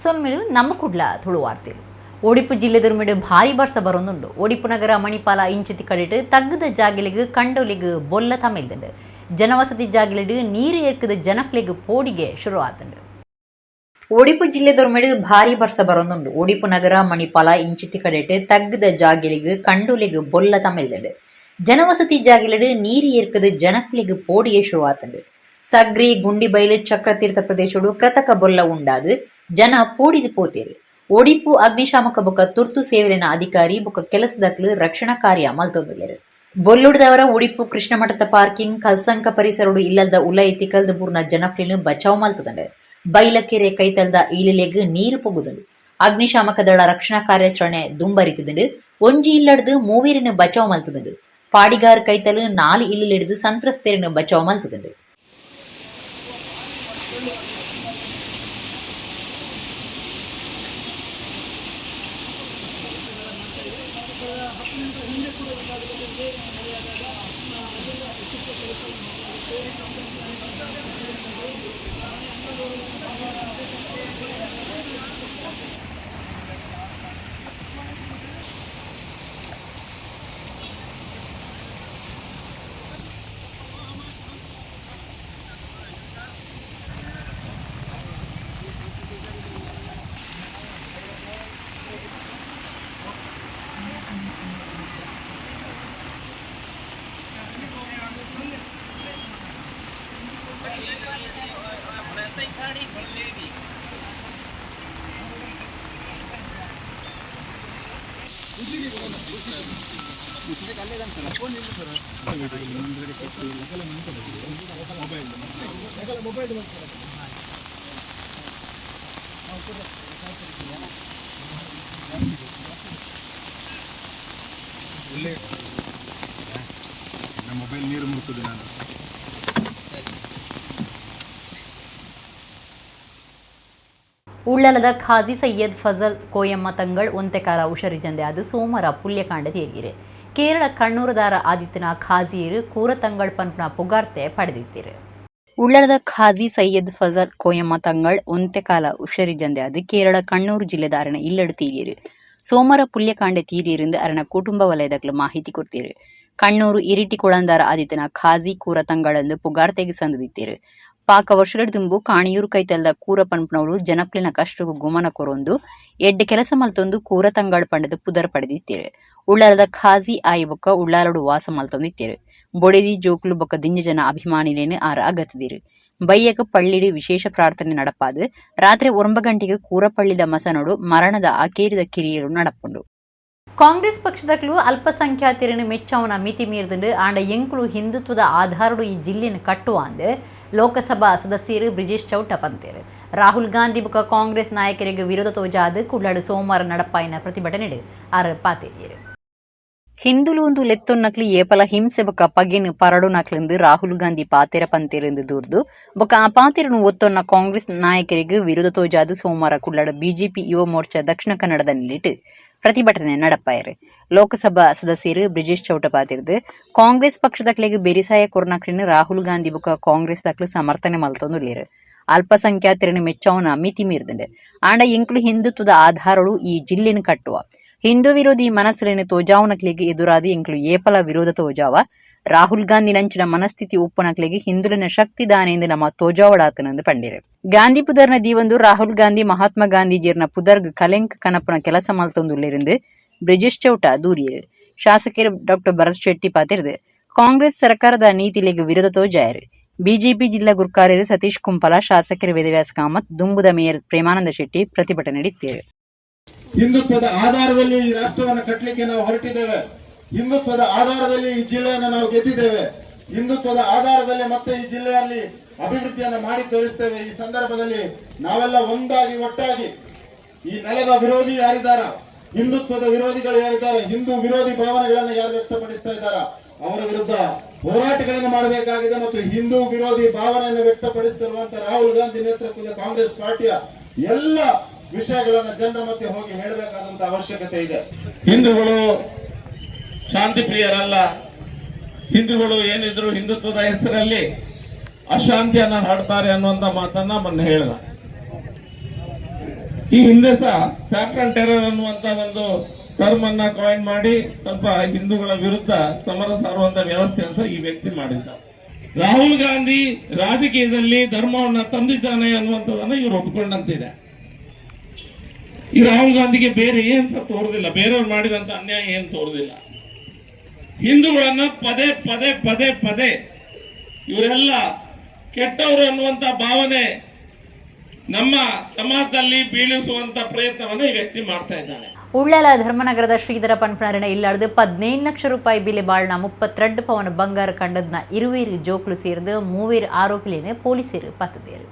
ಸೊಲ್ಮೆಲು ನಮ್ಮ ಕುಡ್ಲ ತುಳುವಾರ್ತಿರು. ಒಡಿಪು ಜಿಲ್ಲೆದೊರ್ಮೆಡು ಭಾರಿ ಬರ್ಸ ಬರೊಂದುಂಡು. ಒಡಿಪು ನಗರ ಮಣಿಪಾಲ ಇಂಚಿತಿ ಕಡೆಟ್ ತಗ್ಗದ ಜಾಗೆಲೆಗ್ ಕಂಡೊಲಿಗ್ ಬೊಲ್ಲ ತಮೆಲ್ದುಂಡು. ಜನವಸತಿ ಜಾಗೆಲೆಡ್ ನೀರು ಏರ್ಕದ ಜನಕ್ಲೆಗ್ ಪೋಡಿಗೆ ಶುರು ಆತುಂಡು. ಒಡಿಪು ಜಿಲ್ಲೆದೊರ್ಮೆಡು ಭಾರಿ ಬರ್ಸ ಬರೊಂದುಂಡು. ಒಡಿಪು ನಗರ ಮಣಿಪಾಲ ಇಂಚಿತಿ ಕಡೆಟ್ ತಗ್ಗದ ಜಾಗೆಲೆಗ್ ಕಂಡೊಲಿಗ್ ಬೊಲ್ಲ ತಮೆಲ್ದುಂಡು. ಜನವಸತಿ ಜಾಗೆಲೆಡ್ ನೀರು ಏರ್ಕದ ಜನಕ್ಲೆಗ್ ಪೋಡಿಗೆ ಶುರು ಆತುಂಡು. ಸಗ್ರಿ ಗುಂಡಿಬೈಲು ಚಕ್ರತೀರ್ಥ ಪ್ರದೇಶಡು ಕೃತಕ ಬೊಲ್ಲ ಉಂಡಾದ್ ಜನ ಪೋಡಿದ್ ಪೋತೇರು. ಒಡಿಪು ಅಗ್ನಿಶಾಮಕ ಬೊಕ ತುರ್ತು ಸೇವೆಲೆನ ಅಧಿಕಾರಿ ಬೊಕ ಕೆಲಸದಕ್ಲು ರಕ್ಷಣಾ ಕಾರ್ಯ ಮಲ್ತೊಂದುಲ್ಲೆರ್. ಬೊಲ್ಲುಡ್ದವರ ಒಡಿಪು ಕೃಷ್ಣಮಠದ ಪಾರ್ಕಿಂಗ್ ಕಲ್ಸಂಕ ಪರಿಸರಡು ಇಲ್ಲದ ಉಲಯಿ ತಿಕಲ್ದ ಬೂರ್ನ ಜನಕ್ಲೆನ್ ಬಚಾವ್ ಮಲ್ತುದುಂಡು. ಬೈಲಕೆರೆ ಕೈತಲ್ದ ಇಲ್ಲುಲೆಗ್ ನೀರು ಪೊಗ್ಗುದುಂಡು. ಅಗ್ನಿಶಾಮಕ ದಳ ರಕ್ಷಣಾ ಕಾರ್ಯಾಚರಣೆ ದುಂಬರಿತುದುಂಡು. ಒಂಜಿ ಇಲ್ಲಡ್ದ್ ಮೂವೆರೆನ್ ಬಚಾವ್ ಮಲ್ತುದುಂಡು. ಪಾಡಿಗಾರ್ ಕೈತಲ್ 4 ಇಲ್ಲುಲೆಡ್ದ್ ಸಂತ್ರಸ್ತೆರೆನ್ ಬಚಾವ್ ಮಲ್ತುದುಂಡು. ಮೊಬೈಲ್ ನೀರು ಮುರ್ತದೆ ನಾನು. ಉಳ್ಳಲದ ಖಾಜಿ ಸೈಯದ್ ಫಜಲ್ ಕೋಯಮ್ಮ ತಂಗಳ್ ಒಂತೆಕಾರ ಉಷರಿಜಂದೆ ಅದು ಸೋಮರ ಪುಲ್ಯಕಾಂಡ ತೇರಿಯರು. ಕೇರಳ ಕಣ್ಣೂರದಾರ ಆದಿತ್ಯನ ಖಾಜಿಯರು ಕೂರತಂಗಳ್ ಪನ್ಪುನ ಪುಗಾರ್ತೆ ಪಡೆದಿತ್ತೀರು. ಉಳ್ಳಲದ ಖಾಜಿ ಸೈಯದ್ ಫಜಲ್ ಕೋಯಮ್ಮ ತಂಗಳ್ ಒಂತೆಕಾಲ ಉಷರಿಜಂದೆ ಅದು ಕೇರಳ ಕಣ್ಣೂರು ಜಿಲ್ಲೆದ ಅರಣ ಇಲ್ಲಡು ತೀರಿಯರು. ಸೋಮರ ಪುಲ್ಯಕಾಂಡೆ ತೀರಿಯರಿಂದ ಅರಣ ಕುಟುಂಬ ವಲಯದಕ್ಲು ಮಾಹಿತಿ ಕೊಡ್ತೀರು. ಕಣ್ಣೂರು ಇರಿಟಿ ಕೊಳಂದಾರ ಆದಿತ್ಯನ ಖಾಜಿ ಕೂರ ತಂಗಳಂದು ಪುಗಾರ್ತೆಗೆ ಸಂದಿತ್ತೀರು. ಪಾಕ ವರ್ಷದುಂಬು ಕಾಣಿಯೂರು ಕೈತಲ್ದ ಕೂರ ಪನ್ಪುನವ್ಲು ಜನಕ್ಲೆನ ಕಷ್ಟಗು ಗುಮನ ಕೊರೊಂದು ಎಡ್ಡೆ ಕೆಲಸ ಮಲ್ತೊಂದು ಕೂರ ತಂಗಳ್ ಪಂಡದು ಪುದರ್ ಪಡೆದಿತ್ತೀರು. ಉಳ್ಳಾಲದ ಖಾಜಿ ಆಯಿ ಬೊಕ್ಕ ಉಳ್ಳಾಲಡು ವಾಸ ಮಲ್ತೊಂದಿತ್ತೀರು. ಬೊಡೆದಿ ಜೋಕ್ಲು ಬೊಕ್ಕ ದಿಂಜ ಜನ ಅಭಿಮಾನಿಲೇನು ಆರ್ ಅಗತ್ದಿರು. ಬಯ್ಯಕ ಪಳ್ಳಿಡು ವಿಶೇಷ ಪ್ರಾರ್ಥನೆ ನಡಪಾದು ರಾತ್ರಿ 9 ಗಂಟೆಗೆ ಕೂರಪಳ್ಳಿದ ಮಸನೋಡು ಮರಣದ ಅಕೇರಿದ ಕಿರಿಯರು ನಡಪುಂಡು. ಕಾಂಗ್ರೆಸ್ ಪಕ್ಷದಕ್ಲು ಅಲ್ಪಸಂಖ್ಯಾತರನ್ನು ಮೆಚ್ಚವನ ಮಿತಿ ಮೀರಿದಂಡು ಆಂಡ ಎಂಕುಲು ಹಿಂದುತ್ವದ ಆಧಾರಡು ಈ ಜಿಲ್ಲೆಯನ್ನು ಕಟ್ಟುವ ಅಂದು ಲೋಕಸಭಾ ಸದಸ್ಯರು ಬ್ರಿಜೇಶ್ ಚೌಟ ಪಂತೇರು. ರಾಹುಲ್ ಗಾಂಧಿ ಬೊಕ್ಕ ಕಾಂಗ್ರೆಸ್ ನಾಯಕರಿಗೆ ವಿರೋಧ ತೋಜಾದು ಕುಳ್ಳಾಡು ಸೋಮವಾರ ನಡಪಾಯಿನ ಪ್ರತಿಭಟನೆ ಆರ್ ಪಾತೇರಿಯರು. ಹಿಂದುಲು ಒಂದು ಲೆತ್ತೊನ್ನಕ್ಲು ಏಪಲ ಹಿಂಸೆ ಬೊಕ್ಕ ಪಗೆನ್ ಪರಡುನಕ್ಲೆಂದು ರಾಹುಲ್ ಗಾಂಧಿ ಪಾತೆರ ಪಂತೇರೆಂದು ದೂರ್ದು ಬೊಕ್ಕ ಆ ಪಾತೆರನು ಒತ್ತೊನ್ನ ಕಾಂಗ್ರೆಸ್ ನಾಯಕರಿಗೆ ವಿರೋಧ ತೋಜಾದು ಸೋಮವಾರ ಕುಳ್ಳಾಡು ಬಿಜೆಪಿ ಯುವ ಮೋರ್ಚಾ ದಕ್ಷಿಣ ಕನ್ನಡದ ನಿಲ್ಲಿಟ್ಟು ಪ್ರತಿಭಟನೆ ನಡಪಾಯರು. ಲೋಕಸಭಾ ಸದಸ್ಯರು ಬ್ರಿಜೇಶ್ ಚೌಟ ಪಾತಿರ್ದು ಕಾಂಗ್ರೆಸ್ ಪಕ್ಷದಕ್ಲೆಗ್ ಬೆರಿಸಾಯ ಕೊರ್ನಕ್ಲೆನ್ ರಾಹುಲ್ ಗಾಂಧಿ ಬೊಕ್ಕ ಕಾಂಗ್ರೆಸ್ ದಕ್ಲು ಸಮರ್ಥನೆ ಮಲ್ತೊಂದುಲ್ಲೆರ್. ಅಲ್ಪಸಂಖ್ಯಾತರನ್ನು ಮೆಚ್ಚವನ ಮಿತಿ ಮೀರ್ದಂಡು ಆಂಡ ಎಂಕುಲು ಹಿಂದುತ್ವದ ಆಧಾರಳು ಈ ಜಿಲ್ಲೆನು ಕಟ್ಟುವ ಹಿಂದೂ ವಿರೋಧಿ ಮನಸ್ಸುలను ತೋಜಾವನಕ್ಲೆಗ್ ಎದುರಾದಿ ಎಂಕುಲು ಏಪಲ ವಿರೋಧ ತೋಜಾವ. ರಾಹುಲ್ ಗಾಂಧಿ ನಂಚಿನ ಮನಸ್ಥಿತಿ ಉಪ್ಪುನಕ್ಲೆಗ್ ಹಿಂದುಲಿನ ಶಕ್ತಿ ದಾನೆಂದು ನಮ್ಮ ತೋಜಾವಡಾತನಂದು ಪಂಡಿರು. ಗಾಂಧಿ ಪುದರ್ನ ದೀವಂದು ರಾಹುಲ್ ಗಾಂಧಿ ಮಹಾತ್ಮ ಗಾಂಧೀಜಿಯರ್ನ ಪುದರ್ಗ್ ಕಲೆಂಕ್ ಕನಪುನ ಕೆಲಸ ಮಲ್ತೊಂದುಲ್ಲೆರಿಂದು ಬ್ರಿಜೇಶ್ ಚೌಟ ದೂರಿಯರು. ಶಾಸಕರು ಡಾಕ್ಟರ್ ಭರತ್ ಶೆಟ್ಟಿ ಪಾತಿರ್ದು ಕಾಂಗ್ರೆಸ್ ಸರ್ಕಾರದ ನೀತಿಲೆಗ್ ವಿರೋಧ ತೋಜಾಯರು. ಬಿಜೆಪಿ ಜಿಲ್ಲಾ ಗುರ್ಕಾರ್ಯರು ಸತೀಶ್ ಕುಂಪಲ, ಶಾಸಕರು ವೇದವ್ಯಾಸ ಕಾಮತ್, ದುಂಬುದ ಮೇಯರ್ ಪ್ರೇಮಾನಂದ ಶೆಟ್ಟಿ ಪ್ರತಿಭಟನೆ ನಡೆಯುತ್ತಾರೆ. ಹಿಂದುತ್ವದ ಆಧಾರದಲ್ಲಿ ಈ ರಾಷ್ಟ್ರವನ್ನು ಕಟ್ಟಲಿಕ್ಕೆ ನಾವು ಹೊರಟಿದ್ದೇವೆ. ಹಿಂದುತ್ವದ ಆಧಾರದಲ್ಲಿ ಈ ಜಿಲ್ಲೆಯನ್ನು ನಾವು ಗೆದ್ದಿದ್ದೇವೆ. ಹಿಂದುತ್ವದ ಆಧಾರದಲ್ಲಿ ಮತ್ತೆ ಈ ಜಿಲ್ಲೆಯಲ್ಲಿ ಅಭಿವೃದ್ಧಿಯನ್ನು ಮಾಡಿ ತೋರಿಸ್ತೇವೆ. ಈ ಸಂದರ್ಭದಲ್ಲಿ ನಾವೆಲ್ಲ ಒಂದಾಗಿ ಒಟ್ಟಾಗಿ ಈ ನೆಲದ ವಿರೋಧಿ ಯಾರಿದ್ದಾರ, ಹಿಂದುತ್ವದ ವಿರೋಧಿಗಳು ಯಾರಿದ್ದಾರೆ, ಹಿಂದೂ ವಿರೋಧಿ ಭಾವನೆಗಳನ್ನು ಯಾರು ವ್ಯಕ್ತಪಡಿಸ್ತಾ ಇದ್ದಾರ ಅವರ ವಿರುದ್ಧ ಹೋರಾಟಗಳನ್ನು ಮಾಡಬೇಕಾಗಿದೆ. ಮತ್ತು ಹಿಂದೂ ವಿರೋಧಿ ಭಾವನೆಯನ್ನು ವ್ಯಕ್ತಪಡಿಸುತ್ತಿರುವಂತಹ ರಾಹುಲ್ ಗಾಂಧಿ ನೇತೃತ್ವದ ಕಾಂಗ್ರೆಸ್ ಪಾರ್ಟಿಯ ಎಲ್ಲ ವಿಷಯಗಳನ್ನು ಜನರ ಮಧ್ಯೆ ಹೋಗಿ ಹೇಳಬೇಕಾದಂತ ಅವಶ್ಯಕತೆ ಇದೆ. ಹಿಂದೂಗಳು ಶಾಂತಿ ಪ್ರಿಯರಲ್ಲ. ಹಿಂದೂಗಳು ಏನಿದ್ರು ಹಿಂದುತ್ವದ ಹೆಸರಲ್ಲಿ ಅಶಾಂತಿಯನ್ನ ಹರಡ್ತಾರೆ ಅನ್ನುವಂತ ಮಾತನ್ನ ಮೊನ್ನೆ ಹೇಳಿದ. ಈ ಹಿಂದೆ ಸಹ ಸ್ಯಾಫ್ರನ್ ಟೆರರ್ ಅನ್ನುವಂತ ಒಂದು ಟರ್ಮ್ ಅನ್ನ ಕಾಯಿನ್ ಮಾಡಿ ಸ್ವಲ್ಪ ಹಿಂದೂಗಳ ವಿರುದ್ಧ ಸಮರ ಸಾರುವಂತ ವ್ಯವಸ್ಥೆಯನ್ನು ಸಹ ಈ ವ್ಯಕ್ತಿ ಮಾಡಿದ್ದ. ರಾಹುಲ್ ಗಾಂಧಿ ರಾಜಕೀಯದಲ್ಲಿ ಧರ್ಮವನ್ನ ತಂದಿದ್ದಾನೆ ಅನ್ನುವಂಥದ್ದನ್ನ ಇವರು ಒಪ್ಪಿಕೊಂಡಂತಿದೆ. ಈ ರಾಹುಲ್ ಗಾಂಧಿಗೆ ಬೇರೆ ಏನ್ ಸಹ ತೋರುದಿಲ್ಲ, ಬೇರೆಯವ್ರು ಮಾಡಿದಂತ ಅನ್ಯಾಯ ಏನ್ ತೋರುದಿಲ್ಲ. ಹಿಂದೂಗಳನ್ನ ಪದೇ ಪದೇ ಪದೇ ಪದೇ ಇವರೆಲ್ಲ ಕೆಟ್ಟವರು ಅನ್ನುವಂತ ಭಾವನೆ ನಮ್ಮ ಸಮಾಜದಲ್ಲಿ ಬೀಳಿಸುವಂತ ಪ್ರಯತ್ನವನ್ನು ಈ ವ್ಯಕ್ತಿ ಮಾಡ್ತಾ ಇದ್ದಾನೆ. ಉಳ್ಳಾಲ ಧರ್ಮನಗರದ ಶ್ರೀಧರ ಪನ್ಪನರಿನ ಇಲ್ಲಾಡ್ದು 15 ಲಕ್ಷ ರೂಪಾಯಿ ಬೆಲೆ ಬಾಳ್ನ 32 ಪವನ ಬಂಗಾರ ಕಂಡದ್ನ ಇರುವೇರು ಜೋಕ್ಲು ಸೇರಿದು ಮೂವೇರು ಆರೋಪಿಲೇನೆ ಪೊಲೀಸರು ಪತ್ತದೇರು.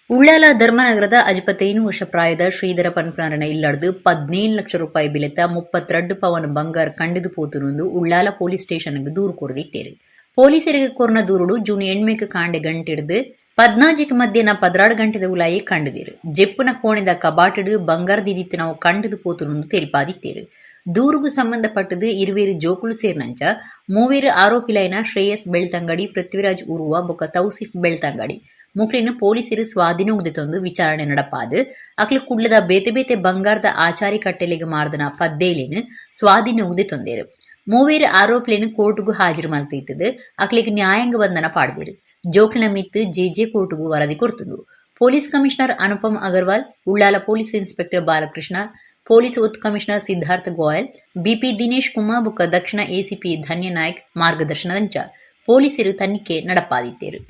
ಉಳ್ಳಾಲ ಧರ್ಮನಗರದ 55 ವರ್ಷ ಪ್ರಾಯದ ಶ್ರೀಧರ ಪನ್ಪನರಿನ ಇಲ್ಲಾಡ್ದು 15 ಲಕ್ಷ ರೂಪಾಯಿ ಬೆಲೆತ 32 ಪವನ ಬಂಗಾರ ಕಂಡಿದು ಪೋತುನೊಂದು ಉಳ್ಳಾಲ ಪೊಲೀಸ್ ಸ್ಟೇಷನ್ಗೆ ದೂರು ಕೊಡದಿತ್ತೇರು. ಪೊಲೀಸರಿಗೆ ಕೊರ್ನ ದೂರುಡು ಜೂನ್ 8 ಕಾಂಡೆ ಗಂಟಿಡ್ದು 14 ಮಧ್ಯಾಹ್ನ 16 ಗಂಟೆದ ಉಲಾಯಿ ಕಂಡುದಿರು. ಜೆಪ್ಪುನ ಕೋಣೆದ ಕಬಾಟಡು ಬಂಗಾರದಿದಿತ್ತು ನಾವು ಕಂಡದು ಪೋತುನೊಂದು ತೆರಿಪಾದಿತ್ತೇರು. ದೂರುಗು ಸಂಬಂಧಪಟ್ಟದು ಇರುವೇರು ಜೋಕುಲು ಸೇರ್ನಂಚ ಮೂವೇರು ಆರೋಪಿಲೈನ ಶ್ರೇಯಸ್ ಬೆಳ್ತಂಗಡಿ, ಪೃಥ್ವಿರಾಜ್ ಉರುವ ಬೊಕ ತೌಸಿಫ್ ಬೆಳ್ತಂಗಡಿ ಮುಕ್ಲಿನ ಪೊಲೀಸರು ಸ್ವಾಧೀನ ತಂದು ವಿಚಾರಣೆ ನಡಪಾದು ಅಕ್ಲು ಕುಡ್ಲದ ಬೇತೆ ಬೇತೆ ಬಂಗಾರದ ಆಚಾರಿ ಕಟ್ಟೆಲೆಗೆ ಮಾರ್ದನ ಪದ್ದೇಲಿನ ಸ್ವಾಧೀನ ತಂದೇರು. ಮೂವೇರು ಆರೋಪಿಲೇನು ಕೋರ್ಟ್ಗೂ ಹಾಜರು ಮಲ್ತಿತ್ತದು ಅಕ್ಲಿಗೆ ನ್ಯಾಯಾಂಗ ಬಂಧನ ಪಾಡ್ದಿರು. ಜೋಕ್ಲಿನ ಮಿತ್ತು ಜೆಜೆ ಕೋರ್ಟ್ಗೂ ವರದಿ ಕೊಡ್ತುಂಡು. Police commissioner Anupam Agarwal, Ullal police inspector Balakrishna, police ಒತ್ತು ಕಮಿಷನರ್ ಸಿದ್ಧಾರ್ಥ ಗೋಯಲ್, ಬಿಪಿ ದಿನೇಶ್ ಕುಮಾರ್ ಬುಕ್ಕ ದಕ್ಷಿಣ ಎಸಿಪಿ ಧನ್ಯ ನಾಯ್ಕ್ ಮಾರ್ಗದರ್ಶನದಂಚ ಪೊಲೀಸರು ತನಿಖೆ ನಡಪಾದಿತ್ತೇರು.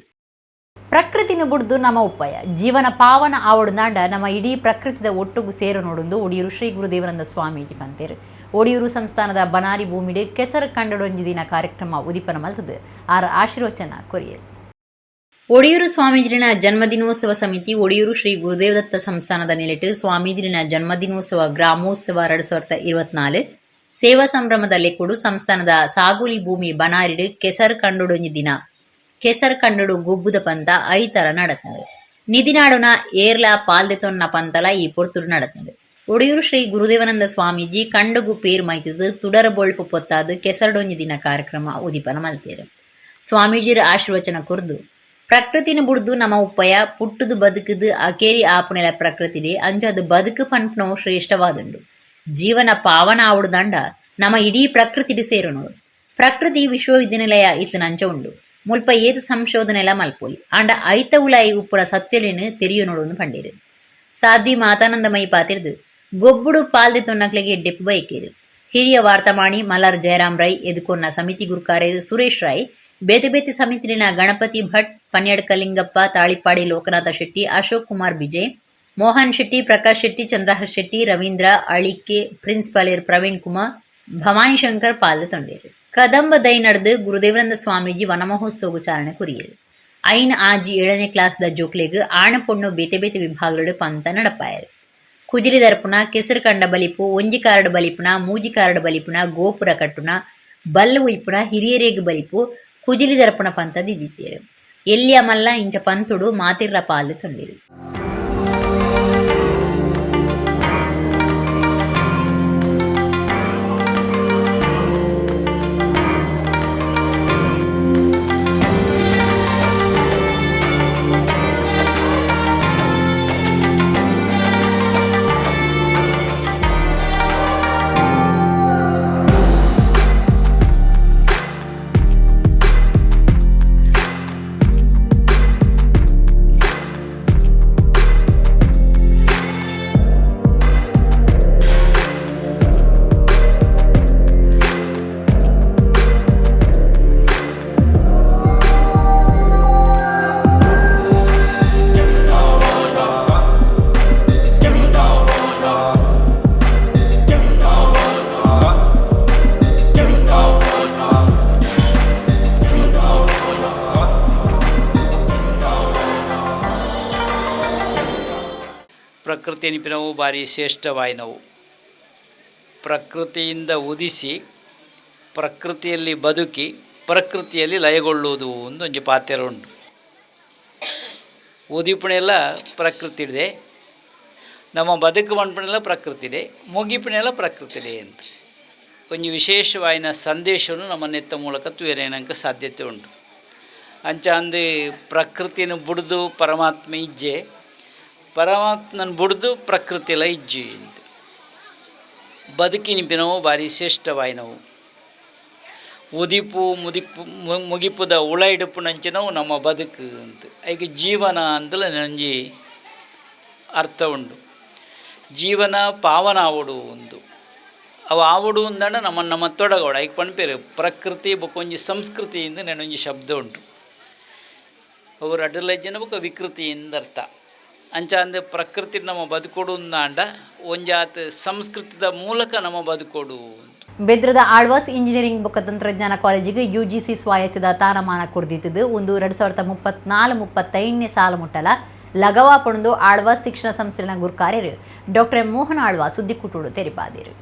ಪ್ರಕೃತಿನ ಬುಡ್ದು ನಮ್ಮ ಉಪಾಯ ಜೀವನ ಪಾವನ ಆವಡ್ನಾಂಡ ನಮ್ಮ ಇಡೀ ಪ್ರಕೃತಿದ ಒಟ್ಟುಗು ಸೇರು ನೋಡೊಂದು ಒಡಿಯೂರು ಶ್ರೀ ಗುರುದೇವನಂದ ಸ್ವಾಮೀಜಿ ಪಂತೇರು. ಒಡಿಯೂರು ಸಂಸ್ಥಾನದ ಬನಾರಿ ಭೂಮಿಡು ಕೆಸರು ಕಂಡಡೊಂಜಿ ದಿನ ಕಾರ್ಯಕ್ರಮ ಉದಿಪನ ಮಲ್ತದು ಆರ ಆಶೀರ್ವಚನ ಕೊರಿಯರು. ಒಡಿಯೂರು ಸ್ವಾಮೀಜಿನ ಜನ್ಮದಿನೋತ್ಸವ ಸಮಿತಿ ಒಡಿಯೂರು ಶ್ರೀ ಗುರುದೇವದತ್ತ ಸಂಸ್ಥಾನದ ನೆಲೆಟ್ಟು ಸ್ವಾಮೀಜಿನ ಜನ್ಮದಿನೋತ್ಸವ ಗ್ರಾಮೋತ್ಸವ 2024 ಸೇವಾ ಸಂಭ್ರಮದ ಲೆಕ್ಕುಡು ಸಂಸ್ಥಾನದ ಸಾಗುಲಿ ಭೂಮಿ ಬನಾರಿಡು ಕೆಸರು ಕಂಡುಡೊಂಜಿ ದಿನ ಕೆಸರು ಕಂಡುಡು ಗೊಬ್ಬುದ ಪಂತ ಐತರ ನಡತದೆ. ನಿಧಿನಾಡುನ ಏರ್ಲ ಪಾಲ್ದೆತೊನ್ನ ಪಂತಲ ಈ ಪೊರ್ತುಡು ನಡತದೆ. ಒಡಿಯೂರು ಶ್ರೀ ಗುರುದೇವಾನಂದ ಸ್ವಾಮೀಜಿ ಕಂಡುಗು ಪೇರು ಮೈತದು ತುಡರ ಬೊಳ್ಪು ಪೊತ್ತಾದು ಕೆಸರಡೊಂಜಿ ದಿನ ಕಾರ್ಯಕ್ರಮ ಉದಿಪನ ಮಲ್ತೇರು. ಸ್ವಾಮೀಜಿರ ಆಶೀರ್ವಚನ ಕೊರ್ದು ಪ್ರಕೃತಿನ ಬುಡ್ದು ನಮ್ಮ ಉಪ್ಪಯ ಪುಟ್ಟುದು ಬದುಕುದು ಅಕೇರಿ ಆಪುನೆಲ ಪ್ರಕೃತಿದೆ ಅಂಚಾದು ಬದುಕು ಪನ್ಪುನವು ಶ್ರೇಷ್ಠವಾದುಂಡು. ಜೀವನ ಪಾವನ ಆವಡುದಂಡ ನಮ್ಮ ಇಡೀ ಪ್ರಕೃತಿಡು ಸೇರುನೋಡು. ಪ್ರಕೃತಿ ವಿಶ್ವವಿದ್ಯಾನಿಲಯ ಇತ್ತುನಂಚ ಉಂಡು. ಮುಲ್ಪ ಏತು ಸಂಶೋಧನೆಲ ಮಲ್ಪೊಲಿ ಆಂಡ ಐತ ಉಲಾಯಿ ಉಪ್ಪುನ ಸತ್ಯಲೆನು ತೆರಿಯೊನೊಡು ಪಂಡೇರು. ಸಾಧ್ವಿ ಮಾತಾನಂದಮಯಿ ಪಾತಿರ್ದು ಗೊಬ್ಬುಡು ಪಾಲ್ದೆ ತೊನ್ನಕ್ಲೆಗೆ ಎಡ್ಡೆಪ್ಪು ಬಯಕೇರು. ಹಿರಿಯ ವಾರ್ತಾಮಾಣಿ ಮಲಾರ್ ಜಯರಾಮ್ ರೈ ಎದುಕೊನ್ನ ಸಮಿತಿ ಗುರುಕಾರ್ಯರು ಸುರೇಶ್ ರೈ, ಬೇತೆ ಬೇತೆ ಸಮಿತಿನ ಗಣಪತಿ ಭಟ್, ಪನ್ಯಡ್ಕ ಲಿಂಗಪ್ಪ, ತಾಳಿಪಾಡಿ ಲೋಕನಾಥ ಶೆಟ್ಟಿ, ಅಶೋಕ್ ಕುಮಾರ್ ಬಿಜೆ, ಮೋಹನ್ ಶೆಟ್ಟಿ, ಪ್ರಕಾಶ್ ಶೆಟ್ಟಿ, ಚಂದ್ರಹರ್ ಶೆಟ್ಟಿ, ರವೀಂದ್ರ ಅಳಿಕೆ, ಪ್ರಿನ್ಸಿಪಾಲೇರ್ ಪ್ರವೀಣ್ ಕುಮಾರ್, ಭವಾನಿ ಶಂಕರ್ ಪಾಲ್ದ ತೊಂಡೇರು. ಕದಂಬ ದೈ ನಡೆದು ಗುರುದೇವನಂದ ಸ್ವಾಮೀಜಿ ವನಮಹೋತ್ಸವ ಚಾಲನೆ ಕೊರಿಯರು. 5, 6, 7ನೇ ಕ್ಲಾಸ್ದ ಜೋಕ್ಲೆಗ್ ಆಣ ಪೊಣ್ಣು ಬೇತೆ ಬೇತೆ ವಿಭಾಗಗಳು ಪಂತ ನಡಪಾಯರು. ಕುಜಿಲಿ ದರ್ಪುಣ, ಕೆಸರು ಕಂಡ ಬಲಿಪು, ಒಂಜಿ ಕಾರಡು ಬಲಿಪುಣ, ಮೂಜಿ ಕಾರಡು ಬಲಿಪುಣ, ಗೋಪುರ ಕಟ್ಟುಣ, ಬಲ್ಲು ಉಯ್ಪುಣ, ಹಿರಿಯರೇಗು ಬಲಿಪು, ಕುಜಿಲಿ ದರ್ಪಣ ಪಂತ ದಿದಿತ್ತೇರು. ಎಲ್ಲಿಯ ಮಲ್ಲ ಇಂಚ ಪಂತುಡು ಮಾತಿರ್ಲ ಪಾಲು ತೊಂದಿರು. ಪ್ರಕೃತಿ ನಿಪಿನವು ಭಾರಿ ಶ್ರೇಷ್ಠವಾಯಿನವು. ಪ್ರಕೃತಿಯಿಂದ ಉದಿಸಿ ಪ್ರಕೃತಿಯಲ್ಲಿ ಬದುಕಿ ಪ್ರಕೃತಿಯಲ್ಲಿ ಲಯಗೊಳ್ಳುವುದು ಒಂದು ಒಂಜಿ ಪಾತ್ರ ಉಂಟು. ಉದಿಪಣೆಲ್ಲ ಪ್ರಕೃತಿ ಇದೆ, ನಮ್ಮ ಬದುಕು ಮಣ್ಪಣೆಲ್ಲ ಪ್ರಕೃತಿ ಇದೆ, ಮುಗಿಪಣೆಲ್ಲ ಪ್ರಕೃತಿ ಇದೆ ಅಂತ ಒಂಜಿ ವಿಶೇಷವಾಯಿನ ಸಂದೇಶವನ್ನು ನಮ್ಮ ನೆತ್ತ ಮೂಲಕ ತೂಯರೇನಂಕ ಸಾಧ್ಯತೆ ಉಂಟು. ಅಂಚ ಅಂದು ಪ್ರಕೃತಿನ ಬುಡ್ದು ಪರಮಾತ್ಮ ಇಜ್ಜೆ, ಪರಮಾತ್ಮನ ಬುಡ್ದು ಪ್ರಕೃತಿಲ ಇಜ್ಜಿ ಅಂತ. ಬದುಕಿನಿಪಿನವು ಭಾರಿ ಶ್ರೇಷ್ಠವಾಯಿನವು. ಉದಿಪು ಮುದಿಪು ಮುಗಿಪುದ ಉಳ ಇಡುಪುನಂಚಿನವು ನಮ್ಮ ಬದುಕು ಅಂತ. ಐಕೆ ಜೀವನ ಅಂತಲೇ ನಂಜಿ ಅರ್ಥ ಉಂಡು. ಜೀವನ ಪಾವನ ಆವಡು ಒಂದು ಅವು ಆವಡು ಅಂದಂಡ ನಮ್ಮ ನಮ್ಮ ತೊಡಗೋಡ ಐಕ್ ಪಣ್ಪೇರು ಪ್ರಕೃತಿ ಬೊಕ್ಕೊಂಜಿ ಸಂಸ್ಕೃತಿ ಇಂದ ನೆನೊಂಜಿ ಶಬ್ದ ಉಂಟು. ಅವು ರಡ್ಡಲಜ್ಜನ ಬೊಕ್ಕ ವಿಕೃತಿ ಇಂದ ಅರ್ಥ. ಅಂಚ ಅಂದೆ ಪ್ರಕೃತಿ ನಮ್ಮ ಬದುಕೋಡು ಅಂದಾಂಡ ಒಂಜಾತ ಸಂಸ್ಕೃತಿದ ಮೂಲಕ ನಮ್ಮ ಬದುಕೋಡು. ಬೆದ್ರದ ಆಳ್ವಾಸ್ ಇಂಜಿನಿಯರಿಂಗ್ ಬೊಕ್ಕ ತಂತ್ರಜ್ಞಾನ ಕಾಲೇಜಿಗೆ ಯುಜಿಸಿ ಸ್ವಾಯತ್ತದ ತಾನಮಾನ ಕೊರ್ದಿತ್ತದು. ಒಂದು 2034-35ನೇ ಸಾಲು ಮುಟ್ಟಲ ಲಗವಾ ಪಣದು ಆಳ್ವಾಸ್ ಶಿಕ್ಷಣ ಸಂಸ್ಥೆಯ ಗುರುಕಾರ್ಯರು ಡಾಕ್ಟರ್ ಎಂ ಮೋಹನ್ ಆಳ್ವಾ ಸುದ್ದಿಕೂಟೋಡು ತೆರಿಪಾದಿರು.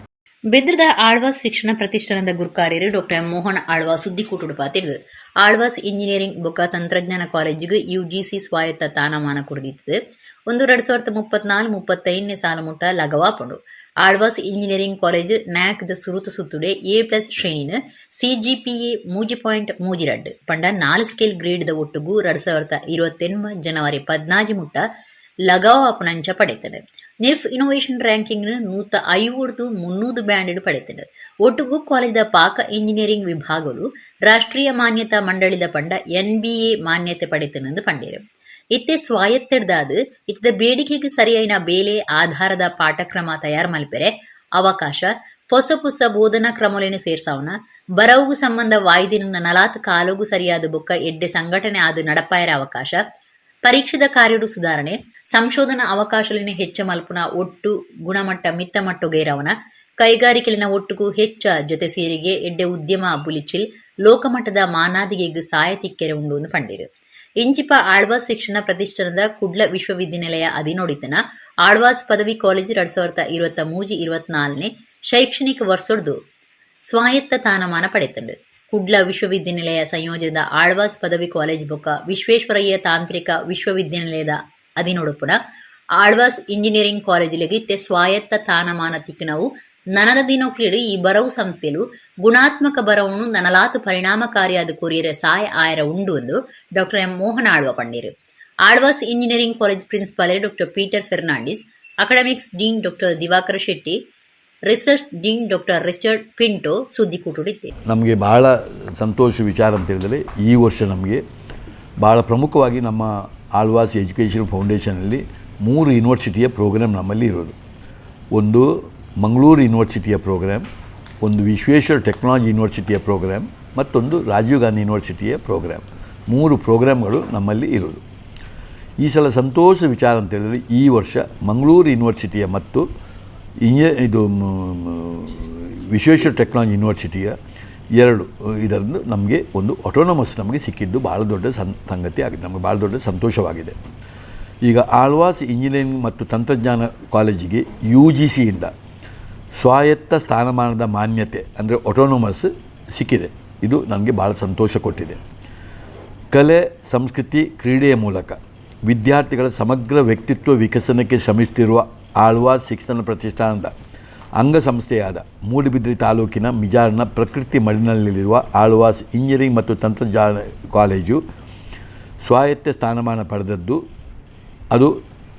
ಬೆದ್ರದ ಆಳ್ವಾಸ್ ಶಿಕ್ಷಣ ಪ್ರತಿಷ್ಠಾನದ ಗುರುಕಾರ್ಯರು ಡಾಕ್ಟರ್ ಎಂ ಮೋಹನ್ ಆಳ್ವಾ ಸುದ್ದಿಕೂಟೋಡು ಪಾತಿರ್ದು. ಆಳ್ವಾಸ್ ಇಂಜಿನಿಯರಿಂಗ್ ಬೊಕ್ಕ ತಂತ್ರಜ್ಞಾನ ಕಾಲೇಜಿಗೆ ಯುಜಿಸಿ ಸ್ವಾಯತ್ತ ತಾನಮಾನ ಕೊರ್ದಿತ್ತದು. ಒಂದು 2034-35ನೇ ಸಾಲು ಮುಟ್ಟ ಲಗವಾ ಪಂಡು ಆಳ್ವಾಸ್ ಇಂಜಿನಿಯರಿಂಗ್ ಕಾಲೇಜ್ ನ್ಯಾಕ್ದ ಸುರುತ ಸುತ್ತುಡೆ ಎ+ ಶ್ರೇಣಿನ ಸಿಜಿಪಿಎ 3.32 ಪಂಡ 4 ಸ್ಕೇಲ್ ಗ್ರೇಡ್ the ಒಟ್ಟುಗು 2028 ಜನವರಿ 14 ಮುಟ್ಟ ಲಗಾವಾಪುನಂಚ ಪಡೆತದೆ. ನಿರ್ಫ್ ಇನ್ನೋವೇಷನ್ ರ್ಯಾಂಕಿಂಗ್ 150 300 ಬ್ಯಾಂಡ್ ಪಡೆತದೆ. ಒಟ್ಟುಗು ಕಾಲೇಜ್ದ ಪಾಕ ಇಂಜಿನಿಯರಿಂಗ್ ವಿಭಾಗಗಳು ರಾಷ್ಟ್ರೀಯ ಮಾನ್ಯತಾ ಮಂಡಳಿದ ಪಂಡ ಎನ್ಬಿಎ ಮಾನ್ಯತೆ ಪಡೆತನೆಂದು ಪಂಡೇರು. ಇತ್ತೆ ಸ್ವಾಯತ್ತಡ್ದಾದ್ ಇತ್ತದ ಬೇಡಿಕೆಗೆ ಸರಿಯಾಯಿನ ಬೇಲೆ ಆಧಾರದ ಪಾಠಕ್ರಮ ತಯಾರು ಮಲ್ಪೆರೆ ಅವಕಾಶ, ಪೊಸ ಪೊಸ ಬೋಧನಾ ಕ್ರಮಲೇನು ಸೇರ್ಸಾವನ, ಬರವುಗು ಸಂಬಂಧ ವಾಯ್ದಿನ ನಲಾತ್ ಕಾಲುಗು ಸರಿಯಾದ ಬೊಕ್ಕ ಎಡ್ಡೆ ಸಂಘಟನೆ ಆದ ನಡಪಾಯರ ಅವಕಾಶ, ಪರೀಕ್ಷೆದ ಕಾರ್ಯಡು ಸುಧಾರಣೆ, ಸಂಶೋಧನಾ ಅವಕಾಶಲಿನ ಹೆಚ್ಚ ಮಲ್ಪುನ ಒಟ್ಟು ಗುಣಮಟ್ಟ ಮಿತ್ತ ಮಟ್ಟುಗೇರವನ, ಕೈಗಾರಿಕೆಲಿನ ಒಟ್ಟುಗು ಹೆಚ್ಚ ಜೊತೆ ಸೇರಿಗೆ ಎಡ್ಡೆ ಉದ್ಯಮ ಬುಲಿಚಿಲ್ ಲೋಕಮಟ್ಟದ ಮಾನಾದಿಗೆಗ್ ಸಾಯ ತಿಕ್ಕೆರೆ ಉಂಡು ಎಂದು ಪಂಡಿರು. ಇಂಚಿಪ ಆಳ್ವಾಸ್ ಶಿಕ್ಷಣ ಪ್ರತಿಷ್ಠಾನದ ಕುಡ್ಲ ವಿಶ್ವವಿದ್ಯಾನಿಲಯ ಅಧಿನೋಡಿತನ ಆಳ್ವಾಸ್ ಪದವಿ ಕಾಲೇಜು 2023-24ನೇ ಶೈಕ್ಷಣಿಕ ವರ್ಷದ್ದು ಸ್ವಾಯತ್ತ ತಾನಮಾನ ಪಡೆತಂಡು. ಕುಡ್ಲ ವಿಶ್ವವಿದ್ಯಾನಿಲಯ ಸಂಯೋಜನದ ಆಳ್ವಾಸ್ ಪದವಿ ಕಾಲೇಜ್ ಬೊಕ್ಕ ವಿಶ್ವೇಶ್ವರಯ್ಯ ತಾಂತ್ರಿಕ ವಿಶ್ವವಿದ್ಯಾನಿಲಯದ ಅಧಿನೋಡುಪುನ ಆಳ್ವಾಸ್ ಇಂಜಿನಿಯರಿಂಗ್ ಕಾಲೇಜಿಗೆ ಇತ್ತೆ ಸ್ವಾಯತ್ತ ತಾನಮಾನ ತಿಕ್ಕನವು ನನದ ದಿನೋಕ್ಲಿಡು ಈ ಬರವು ಸಂಸ್ಥೆಲು ಗುಣಾತ್ಮಕ ಬರವನ್ನು ನನಲಾತು ಪರಿಣಾಮಕಾರಿಯಾದ ಕೊರಿಯರ ಸಾಯ ಆಯರ ಉಂಡು ಎಂದು ಡಾಕ್ಟರ್ ಎಂ ಮೋಹನ್ ಆಳ್ವ ಪಂಡಿರು. Alva's engineering college principal doctor Peter Fernandes, academics dean doctor Divakar Shetty, research dean doctor Richard Pinto ಸುದ್ದಿಕೂಟುಡಿದ್ದೆ. ನಮಗೆ ಬಹಳ ಸಂತೋಷ ವಿಚಾರ ಅಂತ ಹೇಳಿದರೆ ಈ ವರ್ಷ ನಮಗೆ ಭಾಳ ಪ್ರಮುಖವಾಗಿ ನಮ್ಮ ಆಳ್ವಾಸ್ ಎಜುಕೇಷನ್ ಫೌಂಡೇಶನಲ್ಲಿ 3 ಯೂನಿವರ್ಸಿಟಿಯ ಪ್ರೋಗ್ರಾಮ್ ನಮ್ಮಲ್ಲಿ ಇರೋದು. ಒಂದು ಮಂಗಳೂರು ಯೂನಿವರ್ಸಿಟಿಯ ಪ್ರೋಗ್ರಾಮ್, ಒಂದು ವಿಶ್ವೇಶ್ವರ ಟೆಕ್ನಾಲಜಿ ಯೂನಿವರ್ಸಿಟಿಯ ಪ್ರೋಗ್ರಾಮ್, ಮತ್ತೊಂದು ರಾಜೀವ್ ಗಾಂಧಿ ಯೂನಿವರ್ಸಿಟಿಯ ಪ್ರೋಗ್ರಾಮ್. 3 ಪ್ರೋಗ್ರಾಮ್ಗಳು ನಮ್ಮಲ್ಲಿ ಇರೋದು. ಈ ಸಲ ಸಂತೋಷ ವಿಚಾರ ಅಂತೇಳಿದರೆ ಈ ವರ್ಷ ಮಂಗಳೂರು ಯೂನಿವರ್ಸಿಟಿಯ ಮತ್ತು ಇದು ವಿಶ್ವೇಶ್ವರ ಟೆಕ್ನಾಲಜಿ ಯೂನಿವರ್ಸಿಟಿಯ 2 ಇದರಿಂದ ನಮಗೆ ಒಂದು ಆಟೋನಮಸ್ ನಮಗೆ ಸಿಕ್ಕಿದ್ದು ಭಾಳ ದೊಡ್ಡ ಸಂಗತಿ ಆಗಿದೆ, ನಮಗೆ ಭಾಳ ದೊಡ್ಡ ಸಂತೋಷವಾಗಿದೆ. ಈಗ ಆಳ್ವಾಸ್ ಇಂಜಿನಿಯರಿಂಗ್ ಮತ್ತು ತಂತ್ರಜ್ಞಾನ ಕಾಲೇಜಿಗೆ UGCಯಿಂದ ಸ್ವಾಯತ್ತ ಸ್ಥಾನಮಾನದ ಮಾನ್ಯತೆ ಅಂದರೆ ಆಟೋನಮಸ್ ಸಿಕ್ಕಿದೆ. ಇದು ನನಗೆ ಭಾಳ ಸಂತೋಷ ಕೊಟ್ಟಿದೆ. ಕಲೆ, ಸಂಸ್ಕೃತಿ, ಕ್ರೀಡೆಯ ಮೂಲಕ ವಿದ್ಯಾರ್ಥಿಗಳ ಸಮಗ್ರ ವ್ಯಕ್ತಿತ್ವ ವಿಕಸನಕ್ಕೆ ಶ್ರಮಿಸುತ್ತಿರುವ ಆಳ್ವಾಸ್ ಶಿಕ್ಷಣ ಪ್ರತಿಷ್ಠಾನದ ಅಂಗಸಂಸ್ಥೆಯಾದ ಮೂಡುಬಿದ್ರಿ ತಾಲೂಕಿನ ಮಿಜಾರ್ನ ಪ್ರಕೃತಿ ಮಡಿನಲ್ಲಿರುವ ಆಳ್ವಾಸ್ ಇಂಜಿನಿಯರಿಂಗ್ ಮತ್ತು ತಂತ್ರಜ್ಞಾನ ಕಾಲೇಜು ಸ್ವಾಯತ್ತ ಸ್ಥಾನಮಾನ ಪಡೆದದ್ದು. ಅದು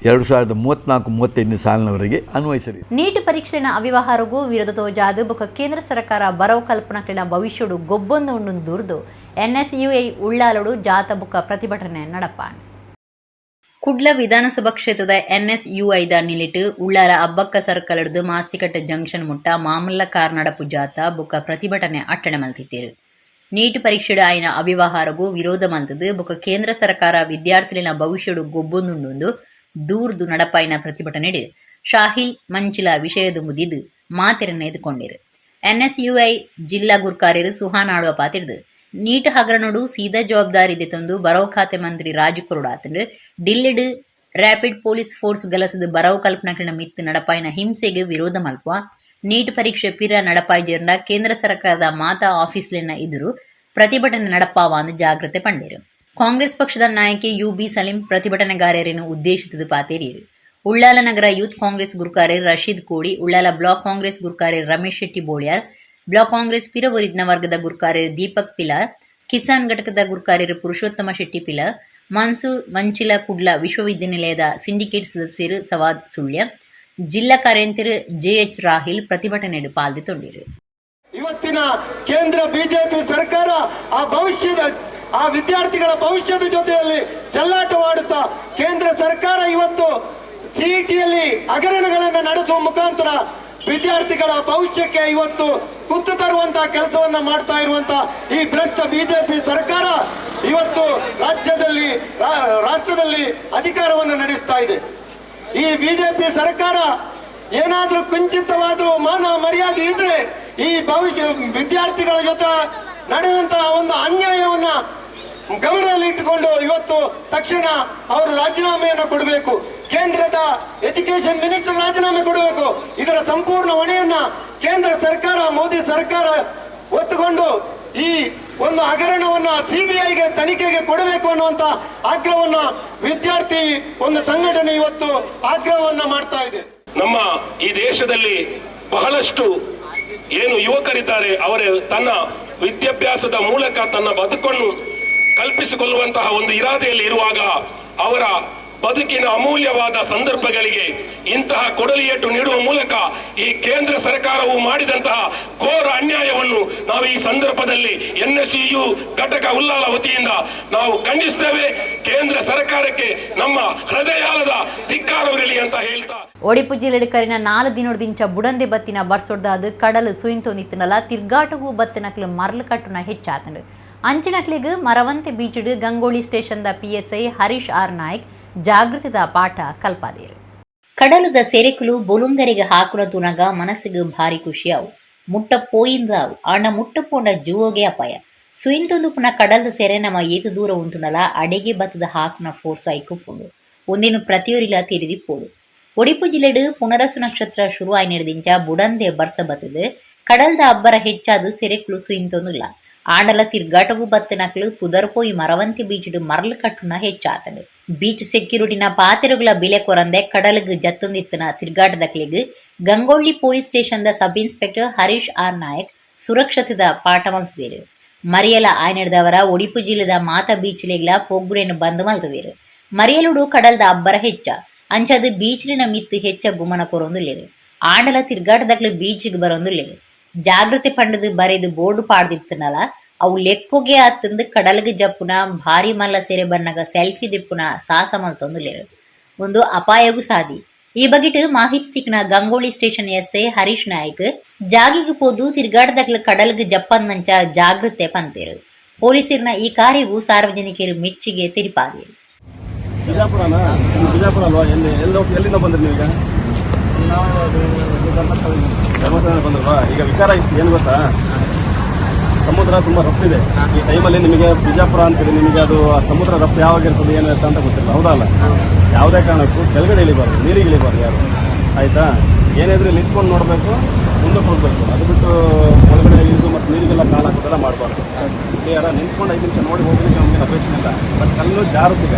2034-35 ಸಾಲಿನವರೆಗೆ ಅನ್ವಯಿಸಲಿದೆ. ನೀಟ್ ಪರೀಕ್ಷೆಯ ಅವ್ಯವಹಾರಗೂ ವಿರೋಧ ತೋಜಾದು ಬೊಕ್ಕ ಕೇಂದ್ರ ಸರ್ಕಾರ ಬರವು ಕಲ್ಪನಾ ಭವಿಷ್ಯಡು ಗೊಬ್ಬೊಂದು ಉಂಡು ದೂರ್ದು ಎನ್ಎಸ್ಯುಐ ಉಳ್ಳಾಲೋಡು ಜಾತ ಬೊಕ್ಕ ಪ್ರತಿಭಟನೆ ನಡಪಾಣ್. ಕುಡ್ಲ ವಿಧಾನಸಭಾ ಕ್ಷೇತ್ರದ ಎನ್ಎಸ್ಯುಐದ ನಿಲಿಟು ಉಳ್ಳಾಲ ಅಬ್ಬಕ್ಕ ಸರ್ಕಲ್ ಹಿಡಿದು ಮಾಸ್ತಿಕಟ್ಟ ಜಂಕ್ಷನ್ ಮುಟ್ಟ ಮಾಮಲ್ಲ ಕಾರ್ ನಡಪು ಜಾತ ಬೊಕ್ಕ ಪ್ರತಿಭಟನೆ ಅಟ್ಟಣೆ ಮಲ್ತಿದ್ದೀರು. ನೀಟ್ ಪರೀಕ್ಷೆಡು ಆಯ್ನ ಅವ್ಯವಹಾರಗೂ ವಿರೋಧ ಮಲ್ತದು ಬೊಕ್ಕ ಕೇಂದ್ರ ಸರ್ಕಾರ ವಿದ್ಯಾರ್ಥಿಲಿನ ಭವಿಷ್ಯಡು ಗೊಬ್ಬೊಂದುಂಡು ದೂರ್ದು ನಡಪಾಯಿನ ಪ್ರತಿಭಟನೆ ಶಾಹಿಲ್ ಮಂಚಿಲ ವಿಷಯದ ಮುದಿದು ಮಾತೆರನ್ನ ಎದುಕೊಂಡಿರು. ಎನ್ಎಸ್ಯುಐ ಜಿಲ್ಲಾ ಗುರ್ಕಾರ್ಯರು ಸುಹಾನ್ ಆಳ್ವ ಪಾತಿರ್ದು ನೀಟ್ ಹಗರಣಡು ಸೀದಾ ಜವಾಬ್ದಾರಿ ತಂದು ಬರವು ಖಾತೆ ಮಂತ್ರಿ ರಾಜು ಕೊರಡಾತಂಡು ಡಿಲ್ಲಿಡ್ rapid police force ಗಲಸದ ಬರವು ಕಲ್ಪನಾ ಮಿತ್ತು ನಡಪಾಯಿನ ಹಿಂಸೆಗೆ ವಿರೋಧ ಮಲ್ಪ ನೀಟ್ ಪರೀಕ್ಷೆ ಪಿರ ನಡಪಾಯಿ ಜೇರ್ನ ಕೇಂದ್ರ ಸರ್ಕಾರದ ಮಾತಾ ಆಫೀಸ್ಲಿನ ಎದುರು ಪ್ರತಿಭಟನೆ ನಡಪಾವ ಅಂದು ಜಾಗ್ರತೆ ಪಂಡೇರು. ಕಾಂಗ್ರೆಸ್ ಪಕ್ಷದ ನಾಯಕಿ ಯುಬಿ ಸಲೀಂ ಪ್ರತಿಭಟನೆಗಾರರನ್ನು ಉದ್ದೇಶಿಸಿದ ಪಾತೇರಿಯರು. ಉಳ್ಳಾಲ ನಗರ ಯೂತ್ ಕಾಂಗ್ರೆಸ್ ಗುರುಕಾರ್ಯರು ರಶೀದ್ ಕೋಡಿ, ಉಳ್ಳಾಲ ಬ್ಲಾಕ್ ಕಾಂಗ್ರೆಸ್ ಗುರುಕಾರ್ಯರು ರಮೇಶ್ ಶೆಟ್ಟಿ ಬೋಳ್ಯಾರ್, ಬ್ಲಾಕ್ ಕಾಂಗ್ರೆಸ್ ಪಿರವರಿದ್ನ ವರ್ಗದ ಗುರುಕಾರ್ಯರು ದೀಪಕ್ ಪಿಲಾರ್, ಕಿಸಾನ್ ಘಟಕದ ಗುರುಕಾರ್ಯರು Purushottama Shetty Pilar, Mansoor Manchila Kudla ವಿಶ್ವವಿದ್ಯಾನಿಲಯದ ಸಿಂಡಿಕೇಟ್ ಸದಸ್ಯರು ಸವಾದ್ ಸುಳ್ಯ, ಜಿಲ್ಲಾ ಕಾರ್ಯಂತೆರ್ ಜೆಎಚ್ ರಾಹಿಲ್ ಪ್ರತಿಭಟನೆಡ್ ಪಾಲ್ದೆತೊಂಡೆರ್. ಇವತ್ತಿನ ಕೇಂದ್ರ ಬಿಜೆಪಿ ಸರ್ಕಾರ ಆ ಭವಿಷ್ಯದ ಆ ವಿದ್ಯಾರ್ಥಿಗಳ ಭವಿಷ್ಯದ ಜೊತೆಯಲ್ಲಿ ಚೆಲ್ಲಾಟವಾಡುತ್ತಾ ಕೇಂದ್ರ ಸರ್ಕಾರ ಇವತ್ತು ಸಿಇಟಿಯಲ್ಲಿ ಹಗರಣಗಳನ್ನು ನಡೆಸುವ ಮುಖಾಂತರ ವಿದ್ಯಾರ್ಥಿಗಳ ಭವಿಷ್ಯಕ್ಕೆ ಇವತ್ತು ಕುತ್ತು ತರುವಂತಹ ಕೆಲಸವನ್ನ ಮಾಡ್ತಾ ಇರುವಂತಹ ಈ ಭ್ರಷ್ಟ ಬಿಜೆಪಿ ಸರ್ಕಾರ ಇವತ್ತು ರಾಜ್ಯದಲ್ಲಿ ರಾಷ್ಟ್ರದಲ್ಲಿ ಅಧಿಕಾರವನ್ನು ನಡೆಸ್ತಾ ಇದೆ. ಈ ಬಿಜೆಪಿ ಸರ್ಕಾರ ಏನಾದ್ರೂ ಕುಂಚಿತವಾದ್ರೂ ಮಾನ ಮರ್ಯಾದೆ ಇದ್ರೆ ಈ ಭವಿಷ್ಯ ವಿದ್ಯಾರ್ಥಿಗಳ ಜೊತೆ ನಡೆದಂತಹ ಒಂದು ಅನ್ಯಾಯವನ್ನ ಗಮನದಲ್ಲಿ ಇಟ್ಟುಕೊಂಡು ಇವತ್ತು ತಕ್ಷಣ ಅವರು ರಾಜೀನಾಮೆಯನ್ನು ಕೊಡಬೇಕು. ಕೇಂದ್ರದ ಎಜುಕೇಶನ್ ಮಿನಿಸ್ಟರ್ ರಾಜೀನಾಮೆ ಕೊಡಬೇಕು. ಇದರ ಸಂಪೂರ್ಣ ಹೊಣೆಯನ್ನ ಕೇಂದ್ರ ಸರ್ಕಾರ, ಮೋದಿ ಸರ್ಕಾರ ಒತ್ತುಕೊಂಡು ಈ ಒಂದು ಹಗರಣವನ್ನ ಸಿಬಿಐಗೆ ತನಿಖೆಗೆ ಕೊಡಬೇಕು ಅನ್ನುವಂತ ಆಗ್ರಹವನ್ನ ವಿದ್ಯಾರ್ಥಿ ಒಂದು ಸಂಘಟನೆ ಇವತ್ತು ಆಗ್ರಹವನ್ನ ಮಾಡ್ತಾ ಇದೆ. ನಮ್ಮ ಈ ದೇಶದಲ್ಲಿ ಬಹಳಷ್ಟು ಏನು ಯುವಕರಿದ್ದಾರೆ, ಅವರೇ ತನ್ನ ವಿದ್ಯಾಭ್ಯಾಸದ ಮೂಲಕ ತನ್ನ ಬದುಕನ್ನು ಕಲ್ಪಿಸಿಕೊಳ್ಳುವಂತಹ ಒಂದು ಇರಾದೆಯಲ್ಲಿ ಇರುವಾಗ ಅವರ ಬದುಕಿನ ಅಮೂಲ್ಯವಾದ ಸಂದರ್ಭಗಳಿಗೆ ಇಂತಹ ಕೊಡಲಿಯೇಟು ನೀಡುವ ಮೂಲಕ ಈ ಕೇಂದ್ರ ಸರ್ಕಾರವು ಮಾಡಿದಂತಹ ಘೋರ ಅನ್ಯಾಯವನ್ನು ನಾವು ಈ ಸಂದರ್ಭದಲ್ಲಿ ಎನ್ಎಸ್ಯು ಘಟಕ ಉಲ್ಲಾಲ ವತಿಯಿಂದ ನಾವು ಖಂಡಿಸ್ತೇವೆ. ಕೇಂದ್ರ ಸರ್ಕಾರಕ್ಕೆ ನಮ್ಮ ಹೃದಯಾಳದ ಧಿಕ್ಕಾರವಿರಲಿ ಅಂತ ಹೇಳ್ತಾ, ಒಡಿಪು ಜಿಲ್ಲೆಡ್ ಕರಿನ 4 ದಿನೊಡ್ದಿಂಚ ಬುಡಂದೆ ಬತ್ತಿನ ಬರ್ಸೊಡ್ದಾದ ಕಡಲು ಸುಯಿಂತೊಂದಿತ್ತನಲ್ಲ ತಿರ್ಗಾಟಗೂ ಬತ್ತಿನಕ್ಲು ಮರಳು ಕಟ್ಟುನ ಹೆಚ್ಚಾತಂಡು. ಅಂಚಿನಕ್ಲಿಗ್ ಮರವಂತೆ ಬೀಚಿಡು ಗಂಗೋಳಿ ಸ್ಟೇಷನ್ದ ಪಿಎಸ್ಐ ಹರೀಶ್ ಆರ್ ನಾಯ್ಕ್ ಜಾಗೃತಿದ ಪಾಠ ಕಲ್ಪಾದೇರು. ಕಡಲದ ಸೆರೆಕುಲು ಬೊಲುಂಗರಿಗೆ ಹಾಕುನ ತುನಗ ಮನಸ್ಸಿಗೆ ಭಾರಿ ಖುಷಿಯಾವು. ಮುಟ್ಟ ಪೋಯಿಂದಾವು ಆಂಡ ಮುಟ್ಟ ಪೋಂಡ ಜೂವೋಗೆ ಅಪಾಯ. ಸುಯಿಂತೊಂದು ಪುನಃ ಕಡಲದ ಸೆರೆ ನಮ್ಮ ಏತು ದೂರ ಉಂಟುನಲ ಅಡೆಗೆ ಬತ್ತದ ಹಾಕುನ ಫೋರ್ಸ್ ಐಕುಪುಂಡು ಒಂದೇನು ಪ್ರತಿಯೊರಿಲ ತಿರಿದಿಪ್ಪೋಡು. ಒಡಿಪು ಜಿಲ್ಲೆಡು ಪುನರಸು ನಕ್ಷತ್ರ ಶುರು ಆಯ್ನೆಡ್ದಿಂಚ ಬುಡಂದೆ ಬರ್ಸ ಬತ್ತದು ಕಡಲ್ದ ಅಬ್ಬರ ಹೆಚ್ಚಾದ ಸೆರೆಕುಲು ಸುಯಿಂತೊಂದುಲ್ಲ. ಆಂಡಲ ತಿರ್ಗಾಟಗೂ ಬತ್ತನಕ್ಲು ಪುದರ್ಪೋಯಿ ಮರವಂತಿ ಬೀಚಿಡು ಮರಳು ಕಟ್ಟುನ ಹೆಚ್ಚಾತಂಡು. ಬೀಚ್ ಸೆಕ್ಯೂರಿಟಿನ ಪಾತೆರುಗಳ ಬಿಲೆ ಕೊರಂದೆ ಕಡಲಿಗೆ ಜತ್ತೊಂದಿತ್ತನ ತಿರ್ಗಾಟದಕ್ಲಿಗ್ ಗಂಗೊಳ್ಳಿ ಪೊಲೀಸ್ ಸ್ಟೇಷನ್ದ sub inspector Harish R Naik ಸುರಕ್ಷತೆದ ಪಾಠ ಮಲ್ತದೇರು. ಮರಿಯಲ ಆಯ್ನೆಡ್ದವರ ಒಡಿಪು ಜಿಲ್ಲೆದ ಮಾತ ಬೀಚ್ಲೆಗ್ಲ ಪೊಗ್ಗುಡೆನು ಬಂದ್ ಮಲ್ತದೇರು. ಮರಿಯಲುಡು ಕಡಲ್ದ ಅಬ್ಬರ ಹೆಚ್ಚ ಅಂಚದು ಬೀಚ್ಲಿನ ಮಿತ್ತು ಹೆಚ್ಚ ಗುಮನ ಕೊರೊಂದುಲ್ಲೇರು. ಆಂಡಲ ತಿರ್ಗಾಟದಕ್ಲು ಬೀಚ್ಗೆ ಬರೊಂದುಲ್ಲೇರು. ಜಾಗೃತಿ ಪಂಡದು ಬರೆದು ಬೋರ್ಡು ಪಾಡ್ದಿತ್ತನಲ್ಲ ಅವು ಲೆಕ್ಕೊಗೆ ಆತಂದು ಕಡಲ್ಗೆ ಜಪ್ಪುನ ಭಾರಿ ಮಲ್ಲ ಸೆರೆ ಬಣ್ಣಗ ಸೆಲ್ಫಿ ದಿಪ್ಪುನ ಸಾಹಸ ಮಲ್ತೊಂದುಲ್ಲೇರು. ಒಂದು ಅಪಾಯಗೂ ಸಾದಿ. ಈ ಬಗೆಟ್ ಮಾಹಿತಿ ತಿಕ್ನ ಗಂಗೋಳಿ ಸ್ಟೇಷನ್ ಎಸ್ಐ ಹರೀಶ್ ನಾಯ್ಕ್ ಜಾಗಿಗೆ ಪೋದು ತಿರ್ಗಾಟದಕ್ಲು ಕಡಲ್ಗೆ ಜಪ್ಪಂದಂಚ ಜಾಗೃತೆ ಪಂತೇರು. ಪೊಲೀಸರಿನ ಈ ಕಾರ್ಯವು ಸಾರ್ವಜನಿಕರು ಮೆಚ್ಚುಗೆ ತೆರಿಪಾದಿರು. ಬಿಜಾಪುರನಾ? ಬಿಜಾಪುರ ಅಲ್ವಾ? ಎಲ್ಲಿ ಎಲ್ಲಿಂದ ಬಂದ್ರಿ ನೀವು? ಈಗ ಧರ್ಮಸ್ಥಳ ಬಂದ್ರಲ್ವಾ? ಈಗ ವಿಚಾರ ಇಷ್ಟು ಏನು ಗೊತ್ತಾ, ಸಮುದ್ರ ತುಂಬ ರಫ್ ಇದೆ ಈ ಟೈಮಲ್ಲಿ. ನಿಮಗೆ ಬಿಜಾಪುರ ಅಂತೀರಿ, ನಿಮಗೆ ಅದು ಸಮುದ್ರ ರಫ್ ಯಾವಾಗ ಇರ್ತದೆ ಏನು ಅಂತ ಗೊತ್ತಿಲ್ಲ, ಹೌದಾ ಅಲ್ಲ? ಯಾವುದೇ ಕಾರಣಕ್ಕೂ ಕೆಳಗಡೆ ಇಳಿಬಾರ್ದು, ನೀರಿಗೆ ಇಳಿಬಾರ್ದು ಯಾರು, ಆಯಿತಾ? ಏನಿದ್ರು ಇಲ್ಲಿ ನಿಂತ್ಕೊಂಡು ನೋಡಬೇಕು, ಮುಂದಕ್ಕೆ ಹೋಗಬೇಕು. ಅದು ಬಿಟ್ಟು ಒಳಗಡೆ ಇಳಿದು ಮತ್ತು ನೀರಿಗೆಲ್ಲ ಕಾಲು ಹಾಕೋದೆಲ್ಲ ಮಾಡಬಾರ್ದು. ಕ್ಲಿಯರ? ನಿಂತ್ಕೊಂಡು 5 ನಿಮಿಷ ನೋಡಿ ಹೋಗ್ಲಿಕ್ಕೆ ನಮಗೆ ಅಪೇಕ್ಷೆ ಇಲ್ಲ. ಬಟ್ ಕಲ್ಲು ಜಾರುತ್ತೆ, ಈಗ